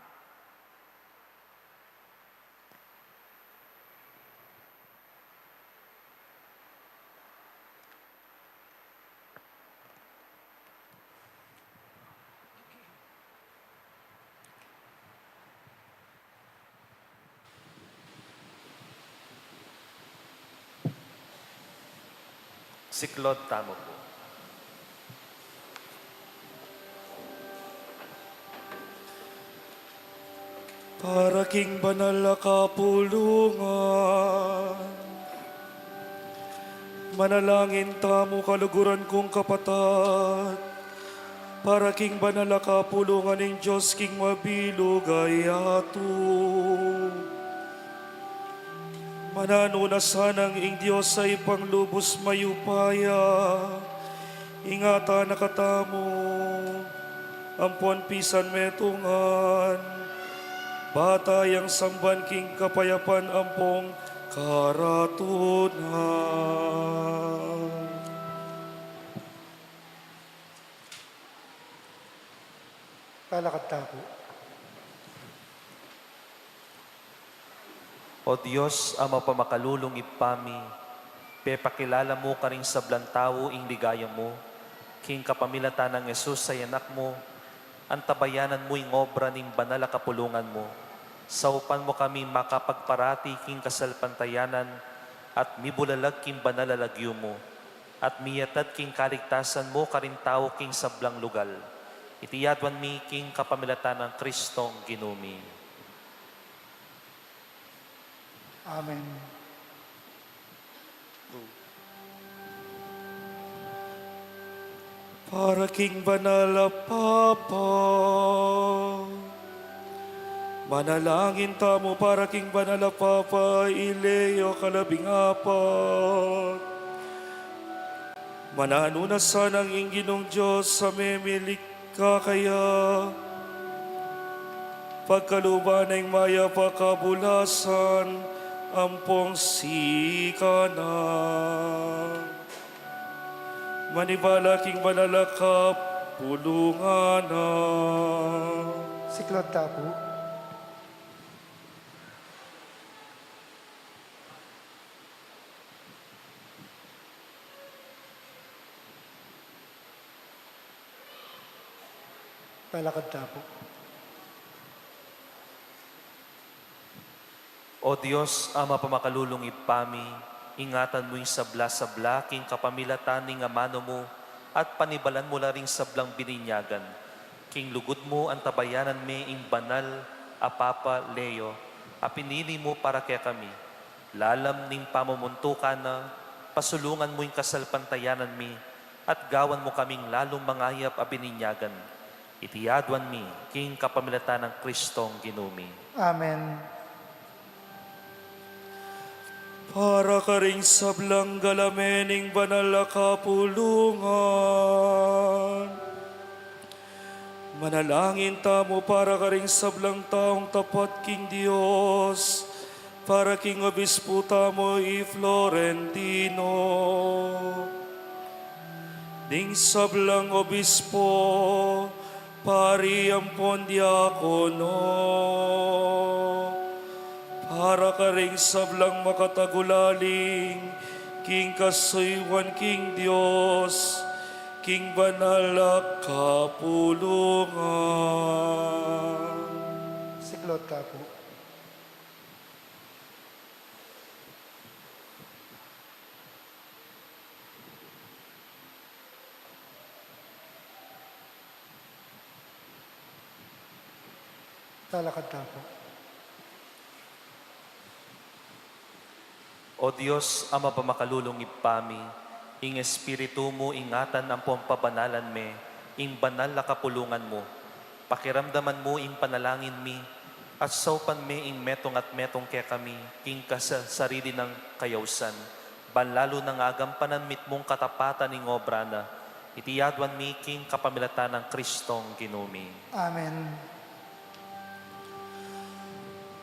Siklod tamu pu. Para king banal a kapulungan, manalangin tamu, kaluguran kung kapatad, para king banal a kapulungan ning Dios king mabilug a yatu. Mananu na sanang ing Dios a Ibpang lubus mayupaya, ingatan na katamu ampon pisan metungan, ba tayang samban king kapayapan ampong karatunan. Talakad ta pu. O Dios a mapamakalulung Ibpa mi, pepakilala mu karing sablang tau ing ligaya mu, King kapamilatan nang Jesus a Anak mu, antabayanan mu ing obra ning banal a kapulungan mu. Saupan mu kami makapagparati king kasalpantayanan at mibulalag king banal a lagyu mu, at miyatad king kaligtasan mu karing tau king sablang lugal. Iti aduan mi king kapamilatan nang Kristong Ginu mi. Amen. Para king banal a Papa. Manalangin tamu para king banal a Papa, i Leo kalabing apat. Mananu na sanang ing Ginung Dios a memilikha kaya, pagkalub na ing mayap a kabulasan ampong sikanan. Manibala king banal a kapulungan na. Siklaud ta pu. Talakad ta pu. O Dios, Ama pamakalulung Ibpa mi, ingatan mu ing sabla-sabla king kapamilatan ning amanu mu, at panibalan mu la ring sablang bininyagan. King lugud mu antabayanan me ing banal a Papa Leo, a pinili mu para kekami. Lalam ning pamumuntukan na, pasulungan mu ing kasalpantayanan mi, at gawan mu kaming lalung mangayap a bininyagan. Iti aduan mi, king kapamilatan nang Kristong Ginu mi. Amen. Para karing sablang galame ning banal a kapulungan. Manalangin tamu para karing sablang taung tapat king Dios, para king obispu tamu i Florentino, ding sablang obispo, pari ampon diakono, para karing sablang makatagulaling king kasuyuan king Dios, king banal a kapulungan. Siklaud ta pu. Talakad ta pu. O Dios, Ama pamakalulung Ibpa mi, ing Espiritu mu ingatan ampon pabanalan me ing banal a kapulungan mu. Pakiramdaman mu ing panalangin mi, at saupan me ing metung at metung kekami king kasasarili nang kayausan, ban lalu nang agampanan mitmung katapatan ing obra na. Iti aduan mi king kapamilatan nang Kristong Ginu mi. Amen.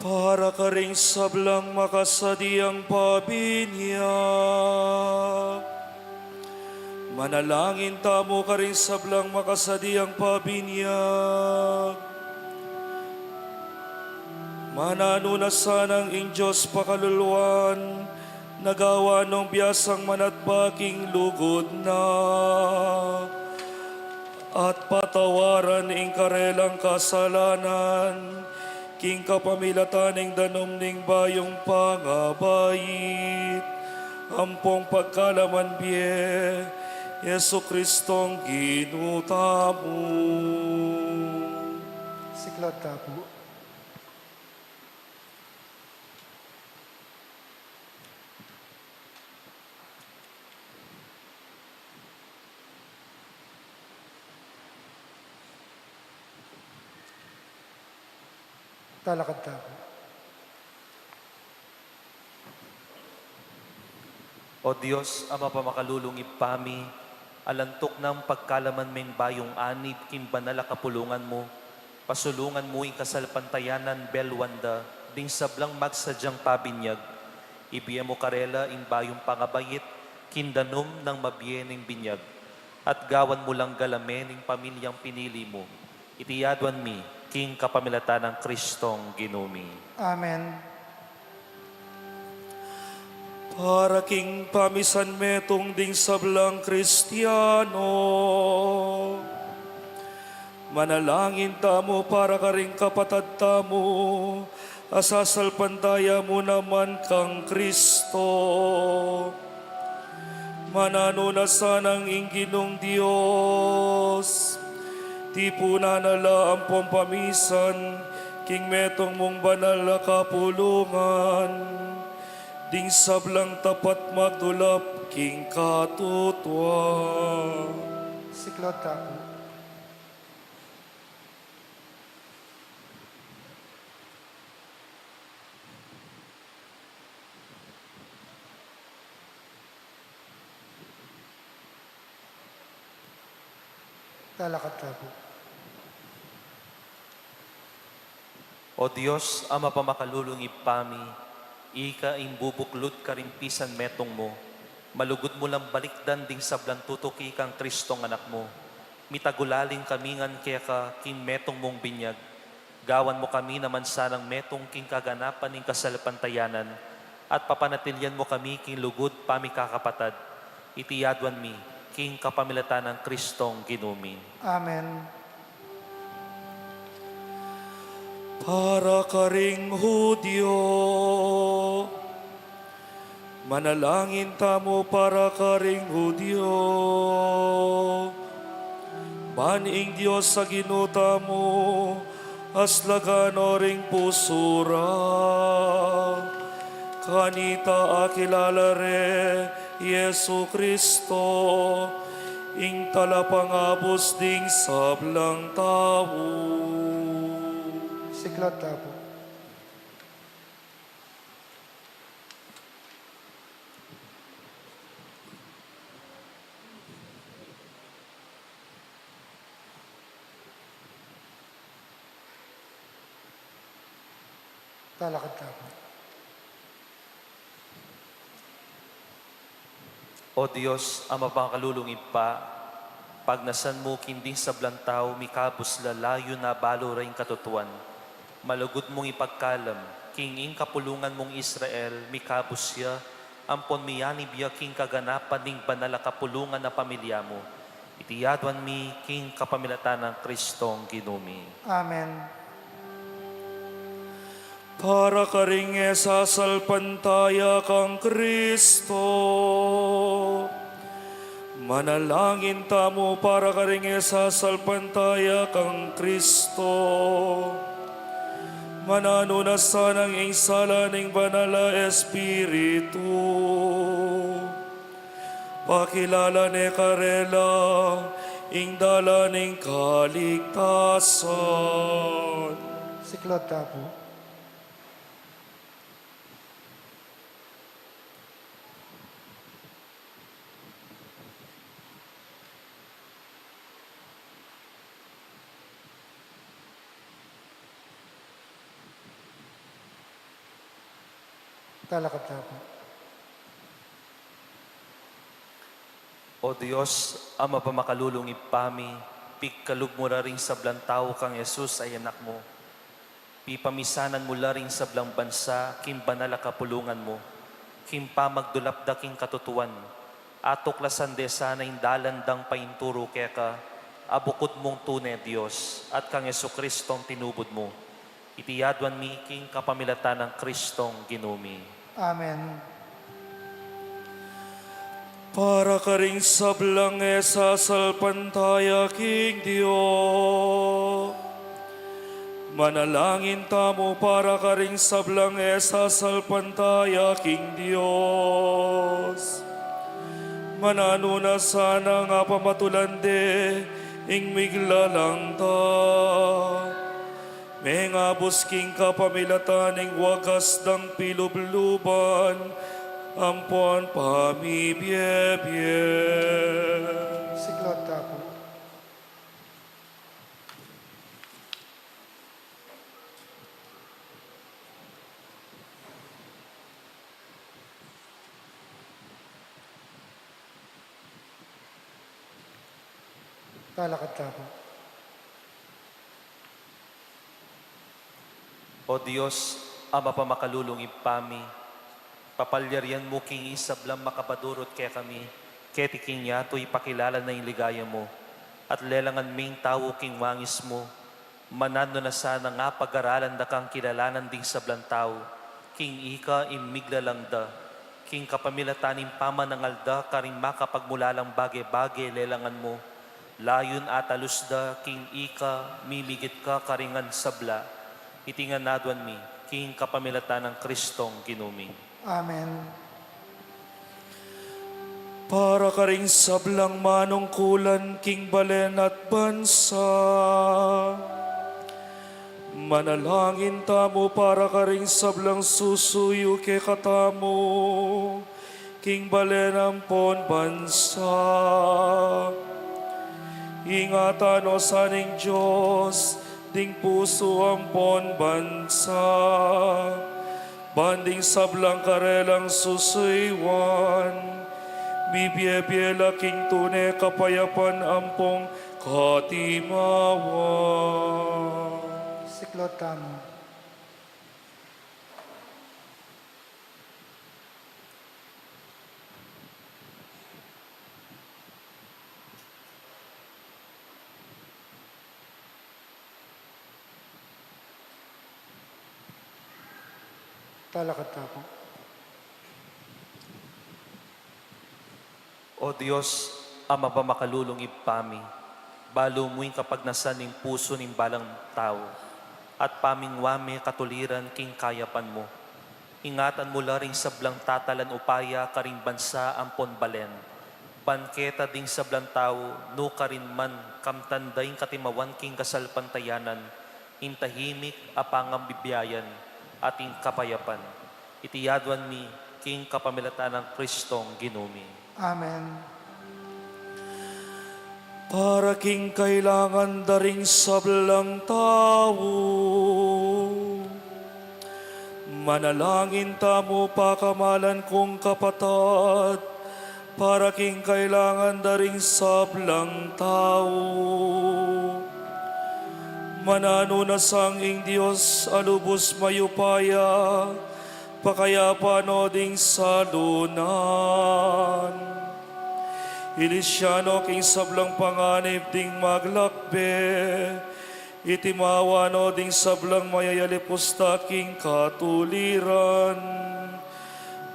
Para karing sablang makasadiang pabinyag. Manalangin tamu karing sablang makasadiang pabinyag. Mananu na sanang ing Dios pakaluluan, nagawa nong biasang manatba king lugud na, at patawaran ing karelang kasalanan, king kapamilatan ning danum ning bayung pangabait, ampong pagkalaman bie, Jesucristong Ginu tamu. Siklaud ta pu. Talakad ta pu. O Dios, Ama pamakalulung Ibpa mi, alang tuknang pagkalaman meng bayung anib king banal a kapulungan mu, pasulungan mu ing kasalpantayanan beluan da ding sablang magsadyang pabinyag. Ibie mu karela ing bayung pangabait king danum nang mabie ning binyag, at gawan mu lang galame ning pamilyang pinili mu. Iti aduan mi king kapamilatan nang Kristong Ginu mi. Amen. Para king pamisan metung ding sablang Kristiano, manalangin tamu para karing kapatad tamu a sasalpantaya mu naman kang Kristo. Mananu na sanang ing Ginung Dios, tipunan na la ampon pamisan king metung mung banal a kapulungan, ding sablang tapat magdulap king katutuan. Siklaud tamu. Talakad tamu. O Dios, a mapamakalulung Ibpa mi, ika ing bubuklud karing pisan metung mu, malugud mu lang balikdan ding sablang tutuki kang Kristong Anak mu. Mitagulaling kami ngan keka king metung mung binyag. Gawan mu kami naman sanang metung king kaganapan ning kasalpantayanan, at papanatilian mu kami king lugud pamikakapatad. Iti aduan mi king kapamilatan nang Kristong Ginu mi. Amen. Para karing Judio. Manalangin tamu para karing Judio. Ban ing Dios a Ginu tamu, aslagan no ring pusu ra. Kanita akilala re i Jesu Kristo, ing talapangabus ding sablang tau. Siklaud tamu. Talakad tamu. O Dios, a mapamakalulung Ibpa, pagnasan mu king ding sablang tau mikabus la layun a balu ra ing katutuan. Malugud mung ipagkalam king ing kapulungan mung Israel mikabus ya ampon miyanib ya king kaganapan ning banal a kapulungan a pamilya mu. Iti aduan mi king kapamilatan nang Kristong Ginu mi. Amen. Para karing e sasalpantaya kang Kristo. Manalangin tamu para karing e sasalpantaya kang Kristo. Mananu na sanang ing sala ning Banal a Espiritu, pakilala ne karela ing dalan ning kaligtasan. Siklaud tamu. Talakad tamu. O Dios, a mapamakalulung Ibpa mi, pigkalub mu ra ring sablang tau kang Jesus a Anak mu. Pipamisanan mu la ring sablang bansa king banal a kapulungan mu, king pamagdulap da king katutuan, atuklasan de sana ing dalan dang painturu keka, a bukud mung tune Dios, at kang Jesucristong tinubud mu. Iti aduan mi king kapamilatan nang Kristong Ginu mi. Amen. Para karing sablang e sasalpantaya king Dios. Manalangin tamu para karing sablang e sasalpantaya king Dios. Mananu na sanang apamatulan de ing miglalangda, mengabus king kapamilatan ning wagas dang pilubluban ampon pamibiebie. Siklaud tamu. Talakad tamu. O Dios, a mapamakalulung Ibpa mi, Papalyarian mu king sablang makabadurut kekami, keti king yatu ipakilala na ing ligaya mu, at lelangan ming tau king wangis mu, mananu na sana nga pag-aralan da kang kilalanan ding sablang tau, king ika ing miglalang da, king kapamilatan ning pamanangal da karing makapagmulalang bage-bage lelangan mu, layun atalus da king ika mimigit ka karing sabla, iti ngan aduan mi, king kapamilatan nang Kristong Ginu mi. Amen. Para karing sablang manungkulan king balen at bansa, manalangin tamu para karing sablang susuyu kekatamu, king balen ampon bansa. Ingatan no sa ning Dios, ding pusu ampon bansa. Ban ding sablang karelang susuyuan, mibie-bie la king tune kapayapan ampong katimawa. Siklaud tamu. Talakad tamu. O Dios, a mapamakalulung Ibpa mi, balu mu ing kapagnasan ning pusu ning balang tau, at pamingwa me katuliran king kayapan mu. Ingatan mu la ring sablang tatalan upaya karing bansa ampon balen, ban keta ding sablang tau nukarin man kamtan da ing katimawan king kasalpantayanan, ing tahimik a pangabibiayan, at ing kapayapan. Iti aduan mi king kapamilatan nang Kristong Ginu mi. Amen. Para king kailangan da ring sablang tau, manalangin tamu, pakamalan kung kapatad, para king kailangan da ring sablang tau. Mananu na sa ing Dios a lubus mayupaya, pakayapan no ding salunan. Ilisya no king sablang panganib ding maglakbe, itimawa no ding sablang mayayalipus da king katuliran.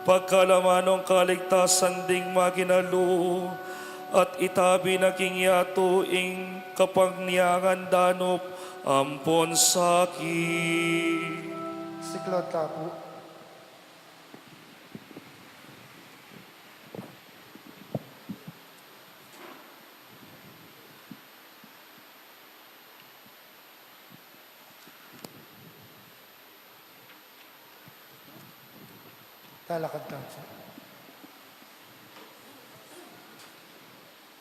Pagkalaman nong kaligtasan ding maginalu, at itabi na king yatu ing kapangniangan danup ampon saki. Siklaud tamu. Talakad tamu.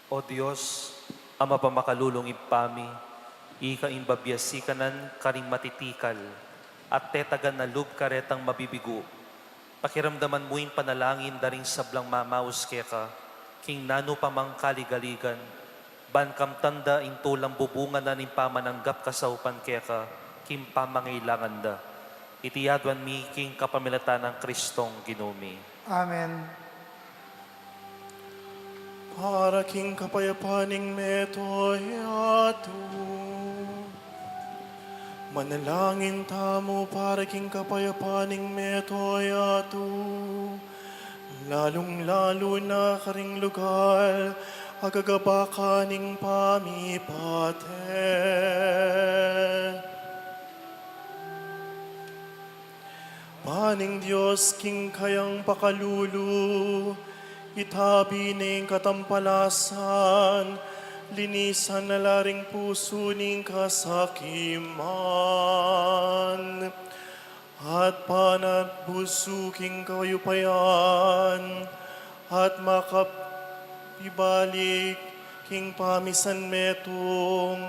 O Dios, a mapamakalulung Ibpa mi, ika ing babie sikanan karing matitikal, at tetagan na lub karetang mabibigu. Pakiramdaman mu ing panalangin da ring sablang mamaus keka, king nanu pa mang kaligaligan, ban kamtan da ing tulang bubungan na ning pamananggap kasaupan keka, king pamangailangan da. Iti aduan mi king kapamilatan nang Kristong Ginu mi. Amen. Para king kapayapan ning mabilug a yatu. Manalangin tamu para king kapayapan ning mabilug a yatu, lalung-lalu na karing lugal a gagabakan ning pamipatey. Ban ning Dios king kayang pakalulu, itabi ning katampalasan, linisan na la ring pusu ning kasakiman, at panatbusu king kayupayan, at makapibalik king pamisanmetung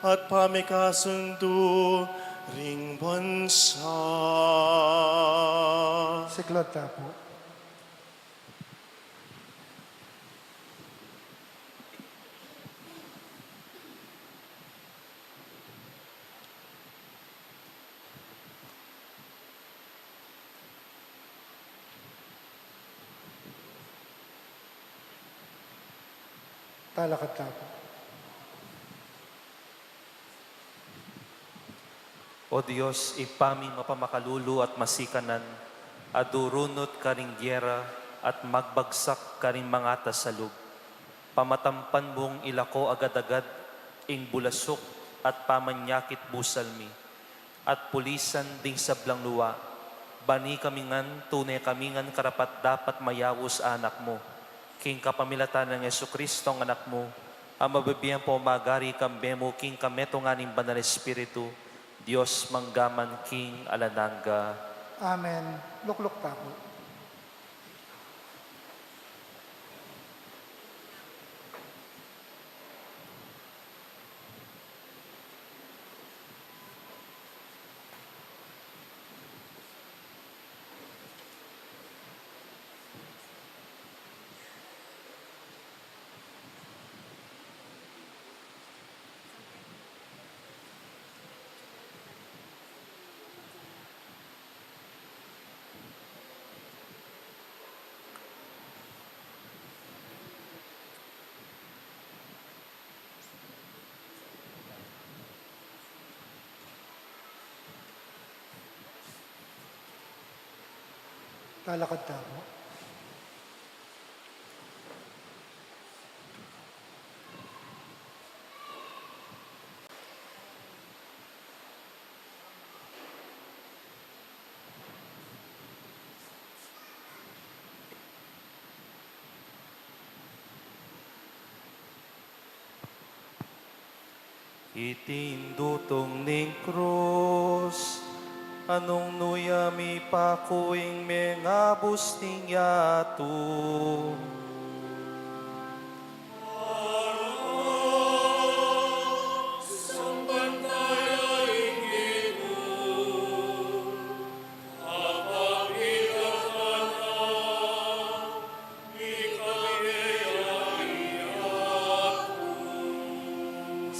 at pamikasundu ring bansa. Siklaud tamu. Talakad tamu. O Dios, Ibpa ming mapamakalulu at masikanan, a durunut karing gera at magbagsak karing mangatas a lub, pamatampan mung ilako agad-agad ing bulasuk at pamanyakit busal mi, at pulisan ding sablang lua, bani kami ngan tune kami ngan karapat-dapat mayaus anak mu, king kapamilatan nang Jesucristo, anak mu, a mabibie ampong magari kambe mu king kametungan ning Banal Espiritu, Dios mangga man king alang angga. Amen. Lukluk tamu. Talakad tamu. Iti ing dutung ning krus, a nung nu ya mipaku ing mengabus ning yatu.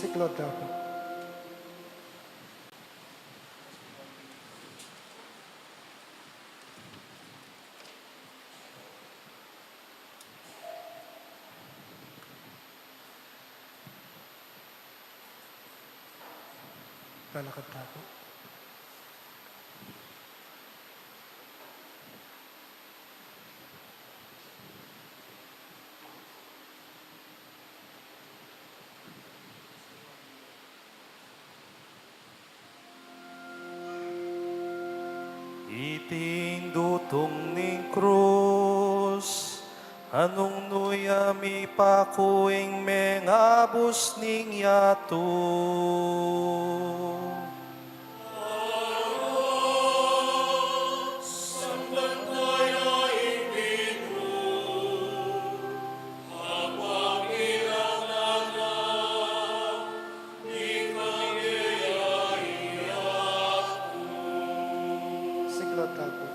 Siklaud tamu pu. Talakad tamu pu. Iti ing dutung ning krus, a nung nu ya mipaku ing mengabus ning yatu. Siklaud tamu pu.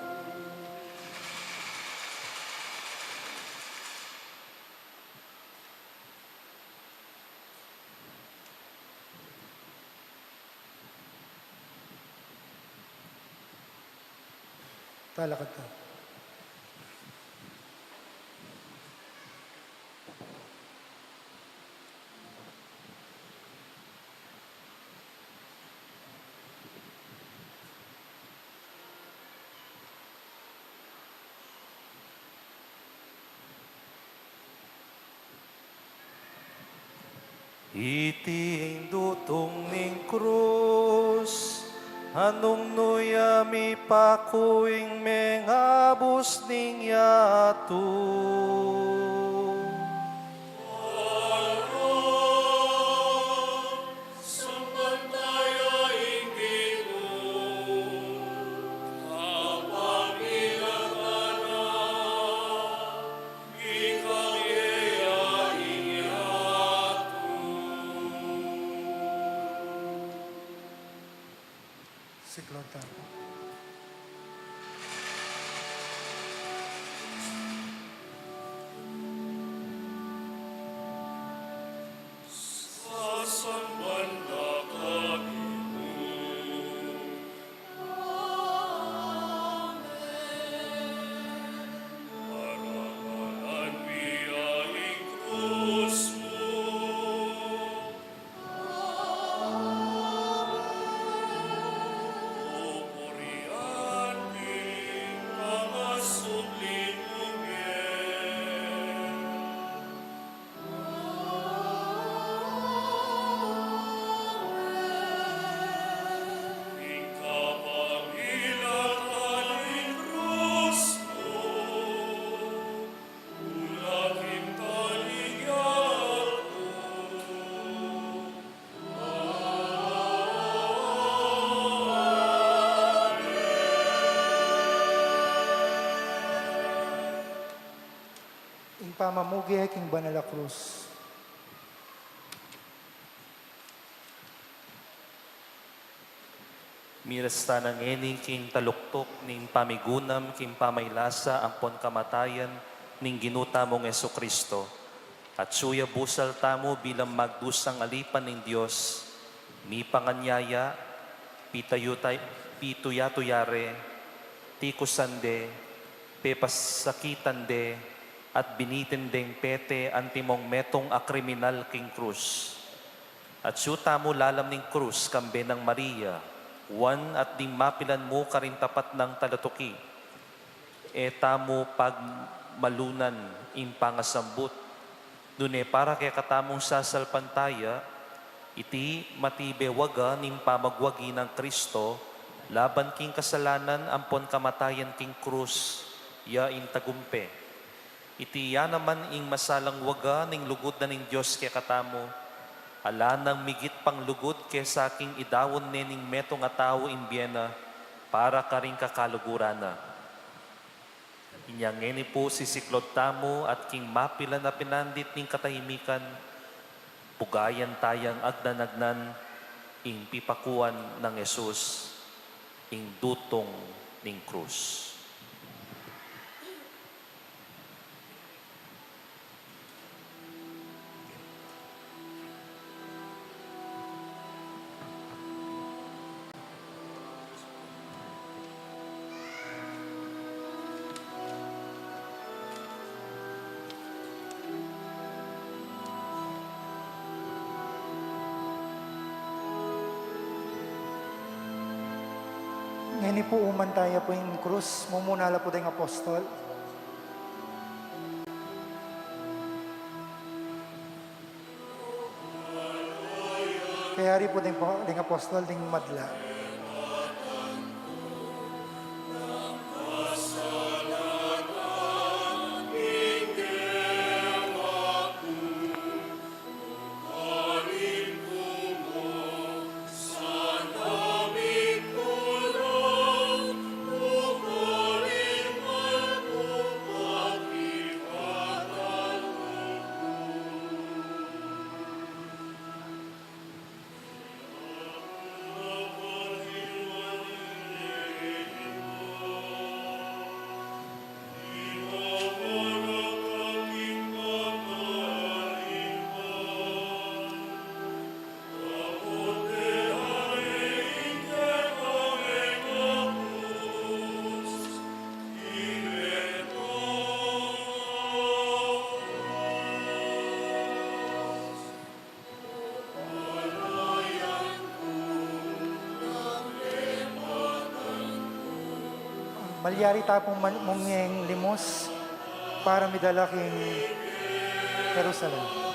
Talakad tamu. Iti ing dutung ning krus, a nung nu ya mipaku ing mengabus ning yatu. Siklaud tamu. Pamamuge king banal a krus. Miras tana ngeni king taluktuk ning pamigunam king pamaylasa ampon kamatayan ning Ginu tamung Jesucristo, at suya busal tamu bilang magdusang alipan ning Dios, mipanganyaya, pitayu-, pituyatuya re, tikusan de, pepasakitan de, at binitin deng pete antimong metung a kriminal king krus. At su tamu lalam ning krus kambe nang Maria, Juan at ding mapilan mu karing tapat nang talatuki, e tamu pagmalunan ing pangasambut, nune para kekatamung sasalpantaya, iti matibe waga ning pamagwagi nang Kristo laban king kasalanan ampon kamatayan king krus, ya ing tagumpe. Iti ya naman ing masalang waga ning lugud na ning Dios kekatamu, ala nang migit pang lugud kesa king idaun ne ning metung a tau ing bie na para karing kakaluguran na. Inya ngeni pu sisiklod tamu at king mapilan a pinandit ning katahimikan, pugayan tayang agnan-agnan ing pipakuan nang Jesus, ing dutung ning krus. Ngeni pu, umantaya pu ing krus, mumuna la pu deng apostol. Kayari pu deng, deng apostol ding madla. Malyari ta pung man-, mumyeng limus para midala king Jerusalem.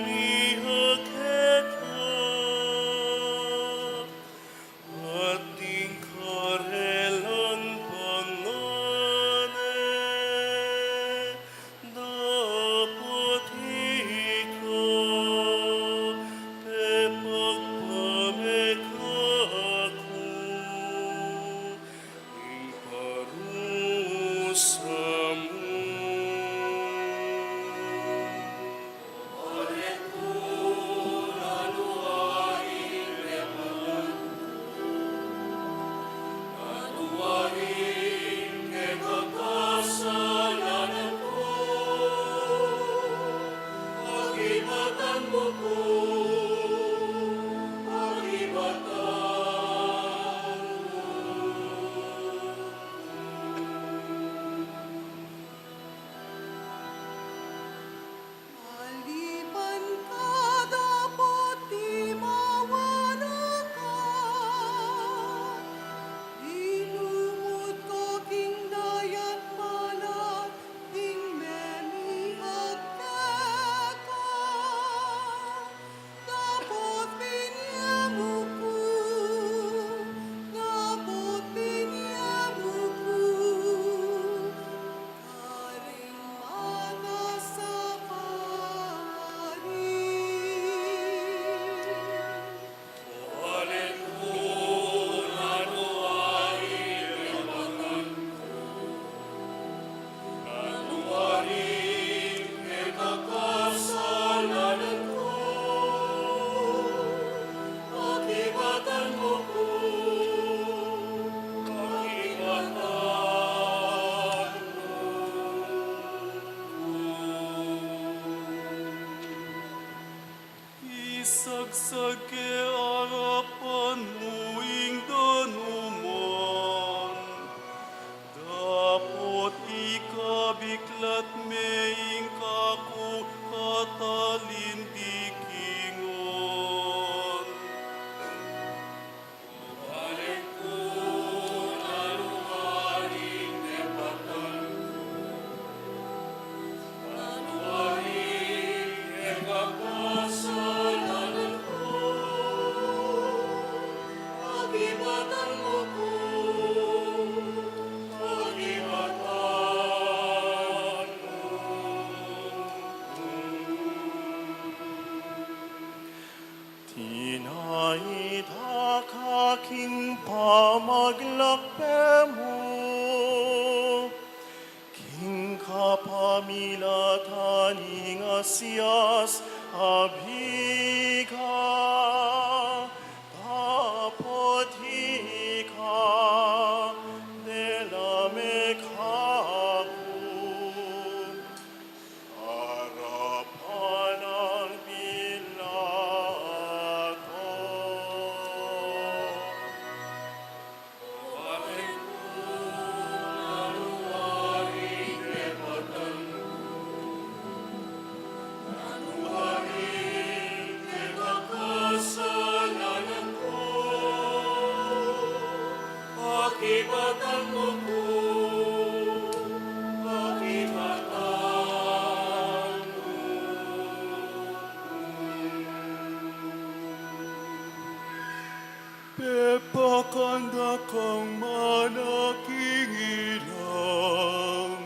mihagkeka, at ing karelang pangan e dapot ika pepagpame kaku ing parusa mu. Maliban ka dapot di mawarakan, linumut ko king dayat malat ing memihagkeka. Dapot binie mu ku, dapot binie mu ku, karing matas a pari. Isagsag ke arapan mu ing danuman, dapot ikabiklat me ing kaku katalindikingan. Tinaida ka king pamaglakbe mu, king kapamilatan ning asias a biga, dapot ika dela me kaku arapan nang Pilato. Pakibatan mu ku, pakibatan mu ku. Pepakanda kang mana king ilang,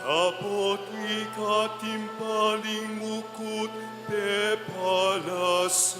dapot ikatimpal ing mukut pepalasan.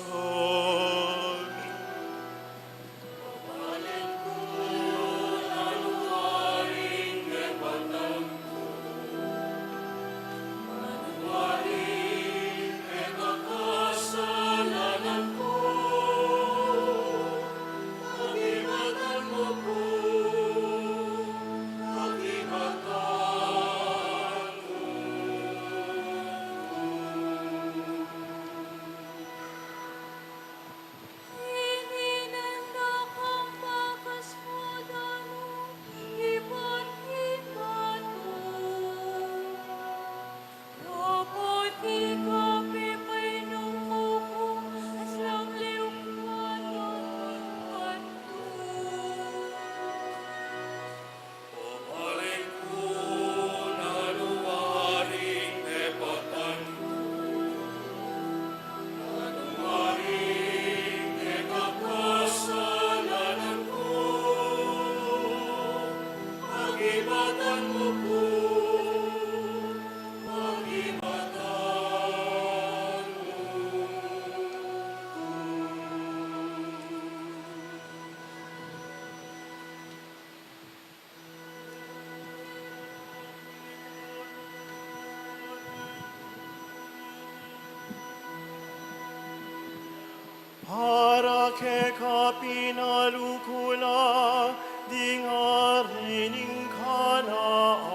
Para keka pinaluku la ding ari ning Kanaan,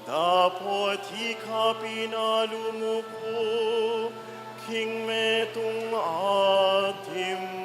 dapot ika pinalumu ku king metung a timbu.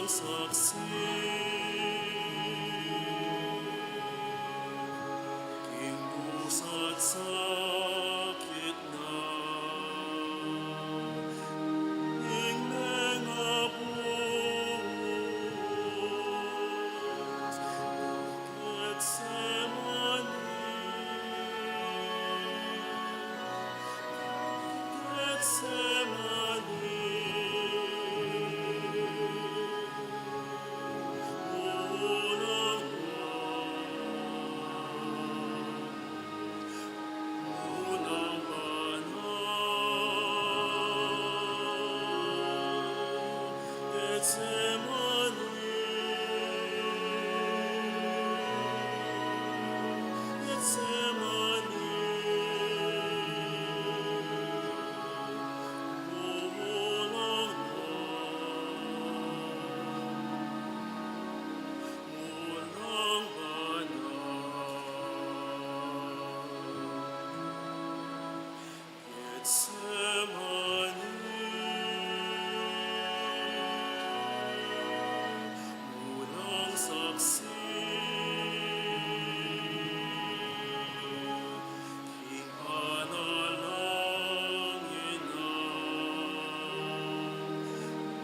saksi king dusa't sakit na, ing mengabus Getsemani, Getsemani, unang, unang banal, Getsemani, Getsemani, unang, unang banal. Getsemani, unang saksi king panalangin a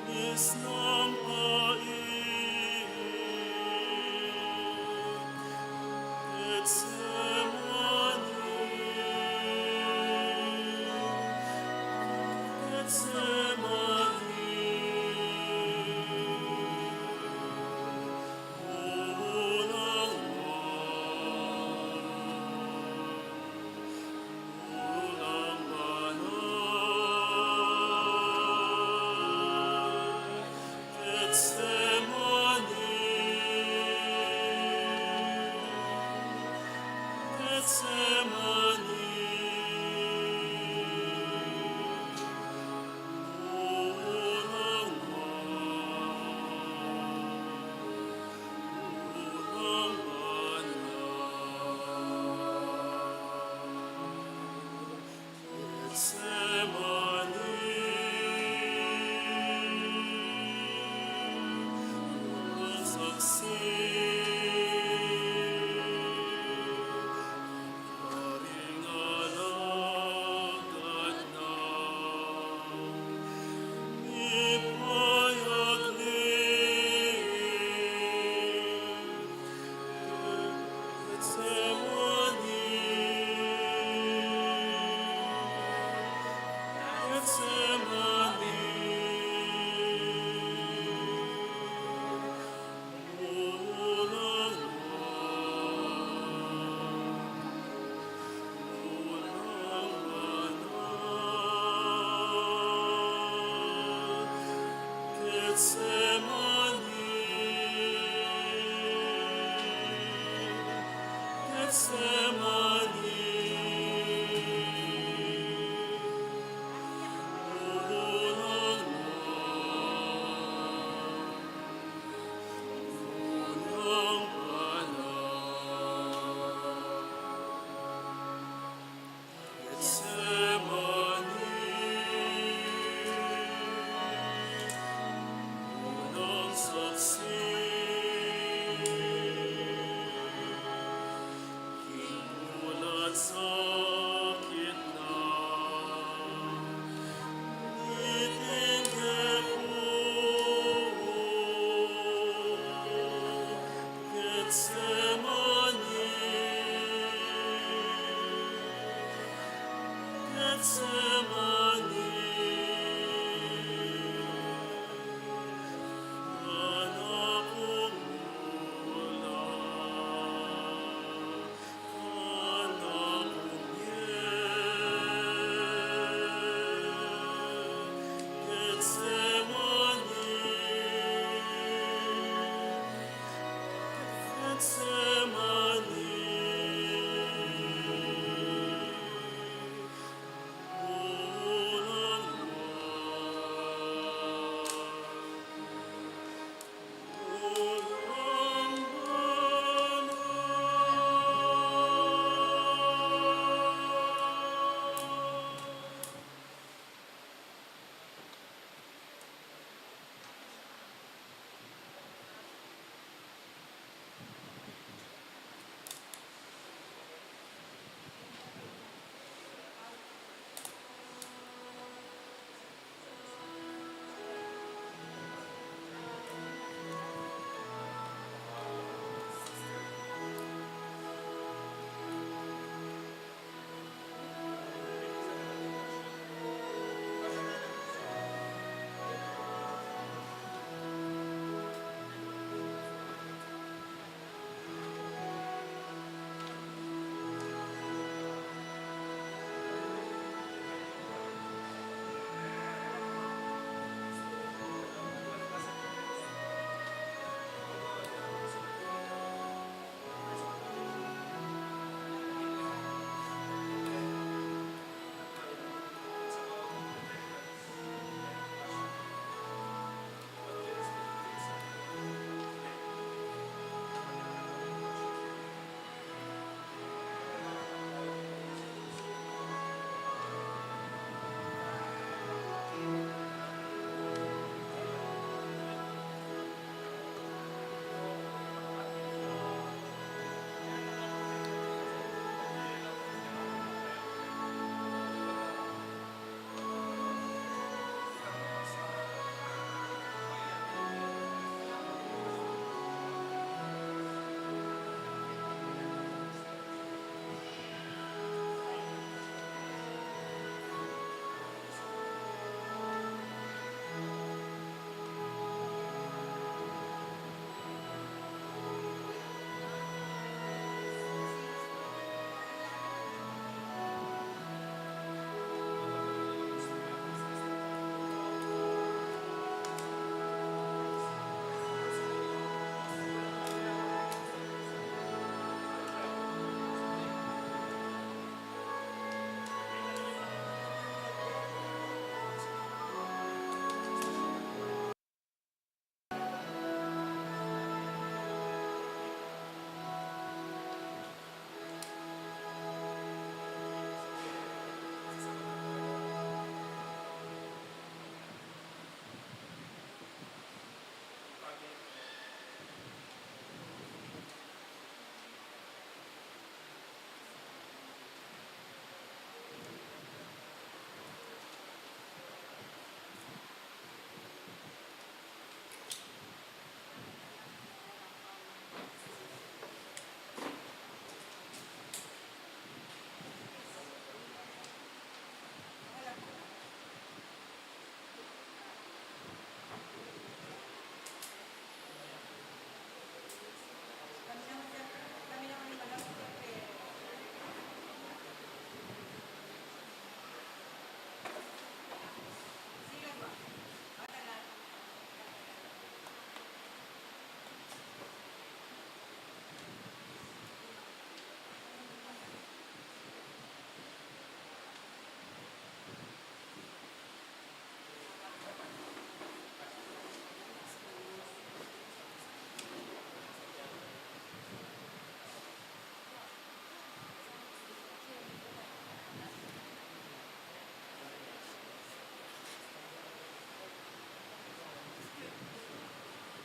misnang paibig. Getsemani, Getsemani, unang, unang banal. Getsemani, Getsemani, unang, unang banal. Getsemani, unang saksi, karing alagad na mipayagli. Getsemani, Getsemani, unang, unang banal. Getsemani, Getsemani, unang, unang banal. Getsemani, unang saksi king dusa't sakit na, niting kekung Getsemani, Getsemani, anak kung mula, anak kung mie, Getsemani, Getsemani, unang, unang banal.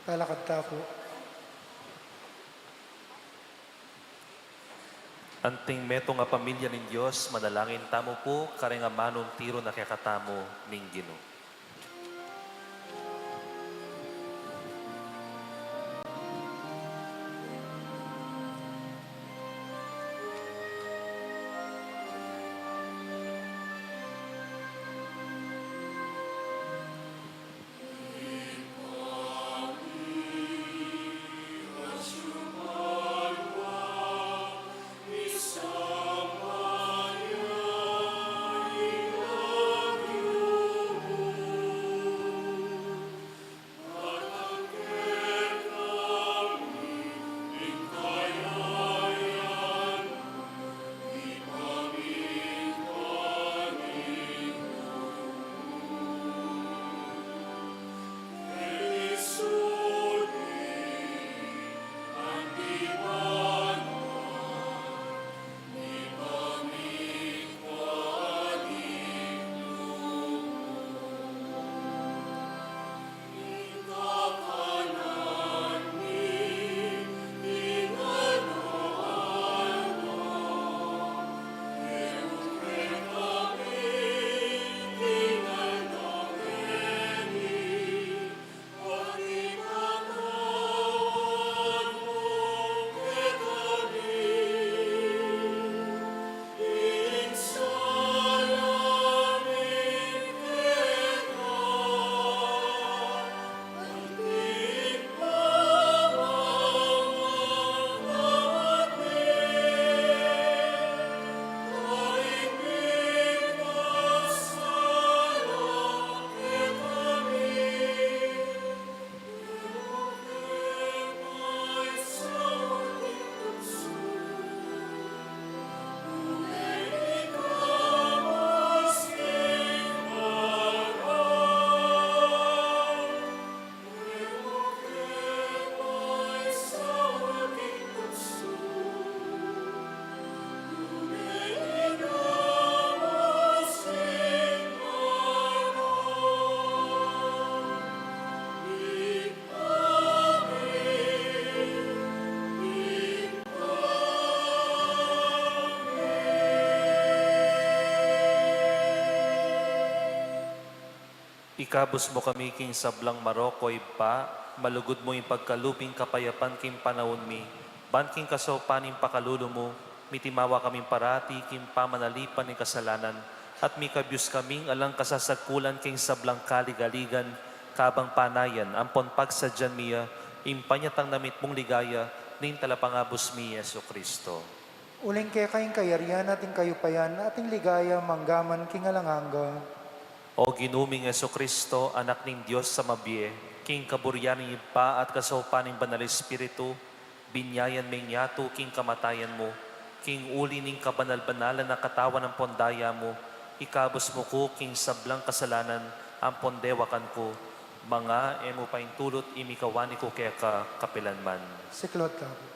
Talakad ta pu. Anting metung a pamilya ning Dios, manalangin tamu pu kareng amanung tiru na kekatamu ning Ginu. Ikabus mu kami king sablang marok, o Ibpa, malugud mu ing pagkalub ing kapayapan king panaun mi, ban king kasaupan ning pakalulu mu, mitimawa kaming parati king pamanalipan ning kasalanan, at mikabus kaming alang kasasagkulan king sablang kaligaligan, kabang panayan ampon pagsadyan mi ya ing panyatang na mitmung ligaya ning Talapangabus mi, Jesucristo. Uling keka ing kayarian at ing kayupayan at ing ligaya manggaman king alang angga. O Ginu ming Jesucristo, Anak ning Dios a mabie, king kaburian ning Ibpa at kasaupan ning Banal Espiritu, binyayan me ing yatu king kamatayan mu, king uli ning kabanal-banalan a katawan ampon daya mu, ikabus mu ku king sablang kasalanan ampon dewakan ku, manga e mu paintulut ing mikawani ku keka kapilanman. Siklaud tamu.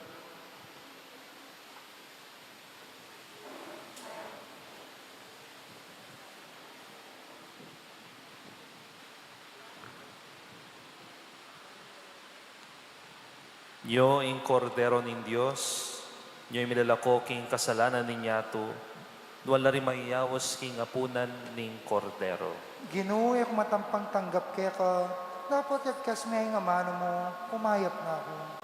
Nyo ing Kordero ning Dios, nyo ing milalako king kasalanan ning yatu, nuan la ring mayayaus king apunan ning Kordero. Ginu, e ku matampang tanggap keka, dapot ikabus me ing amanu mu, kumayap na ku.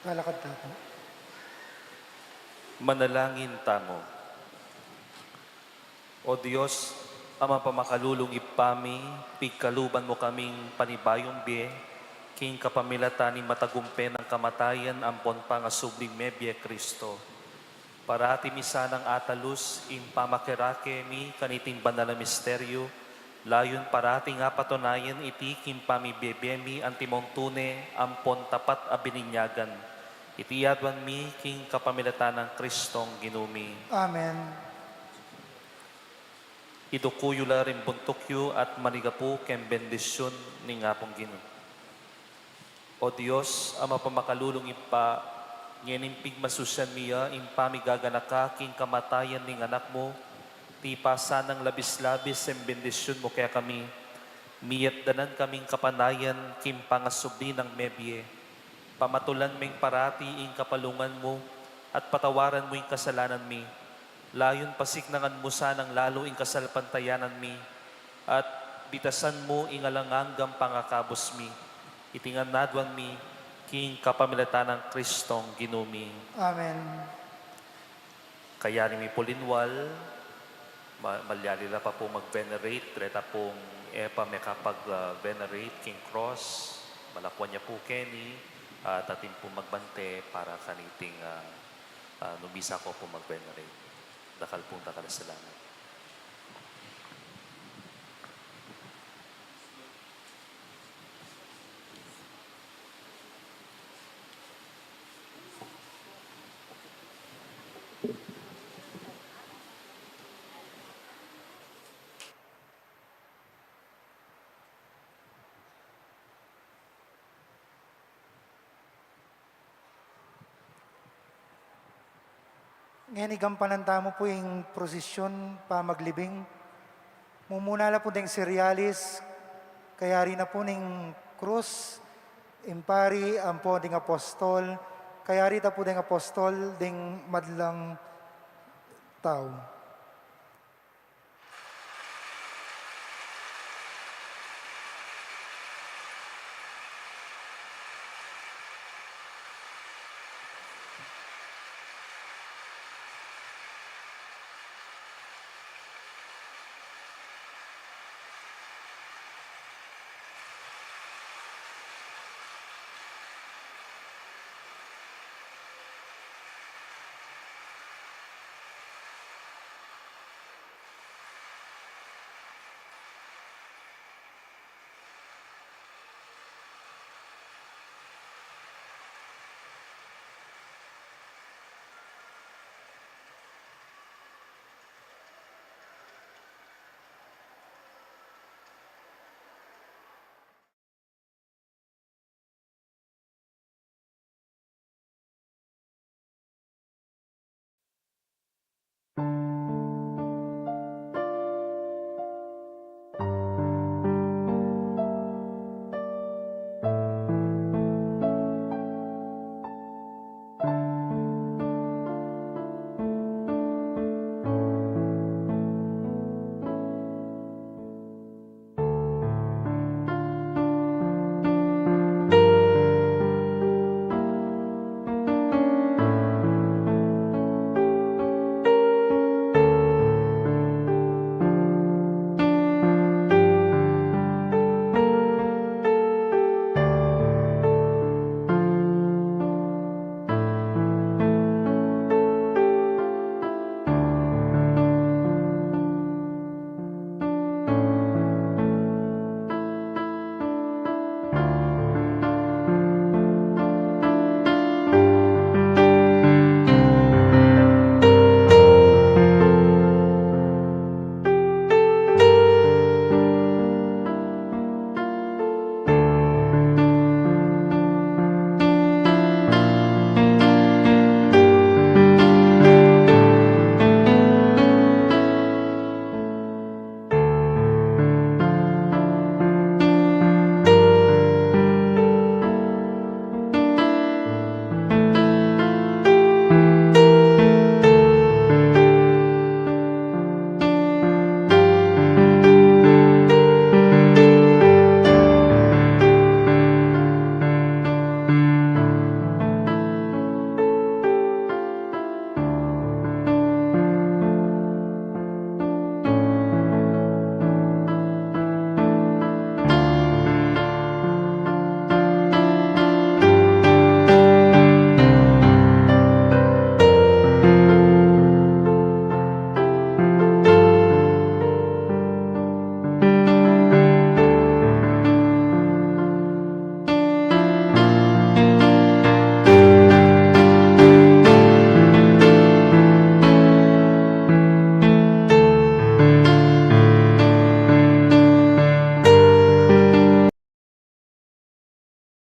Lalakad tamu. Manalangin tamu. O Dios, Ama pamakalulung Ibpa mi, pigkaluban mu kaming panibayung bie, king kapamilatan ning matagumpe nang kamatayan ampon pangasubling mebie Kristo. Parati mi sanang atalus ing pamakirake mi kaniting banal a misteryu, layun parati ngang patunayan iti king pamibiebie mi antimong tune ampon tapat a bininyagan. Iti aduan mi king kapamilatan nang Kristong Ginu mi. Amen. Iduku yu la ring buntuk yu at manigapu king bendisyun ning Apung Ginu. O Dios, Ama pamakalulung Ibpa, ngening pigmasusian mi ya ing pamigaganaka king kamatayan ning Anak mu, tipasan nang labis-labis ing bendisyun mu kekami, miyatdanan kaming kapanayan king pangasubli nang mebie. Pamatulan ming parati ing kapalungan mu, at patawaran mu ing kasalanan mi. Layun pasiknangan mu sanang lalu ing kasalpantayanan mi, at bitasan mu ing alang anggang pangakabus mi. Iti ngan aduan mi, king kapamilatan nang Kristong Ginu mi. Amen. Kayari mi pu linwal, ma-, malyari la pa pu mag-venerate, reta pung e pa mekapag, ah, venerate king cross, malakuan ya pu keni, at atin pu magbante para kaniting, ah, ah, nu misa ko pu mag-venerate. Dakal pung dakal a salamat. Ngeni gampanan tamu pu ing prosesyon pamaglibing. Mumuna la pu deng seryalis, kayari na pu ning krus, ing pari, ampo ding apostol, kayari ta pu deng apostol, ding madlang tau.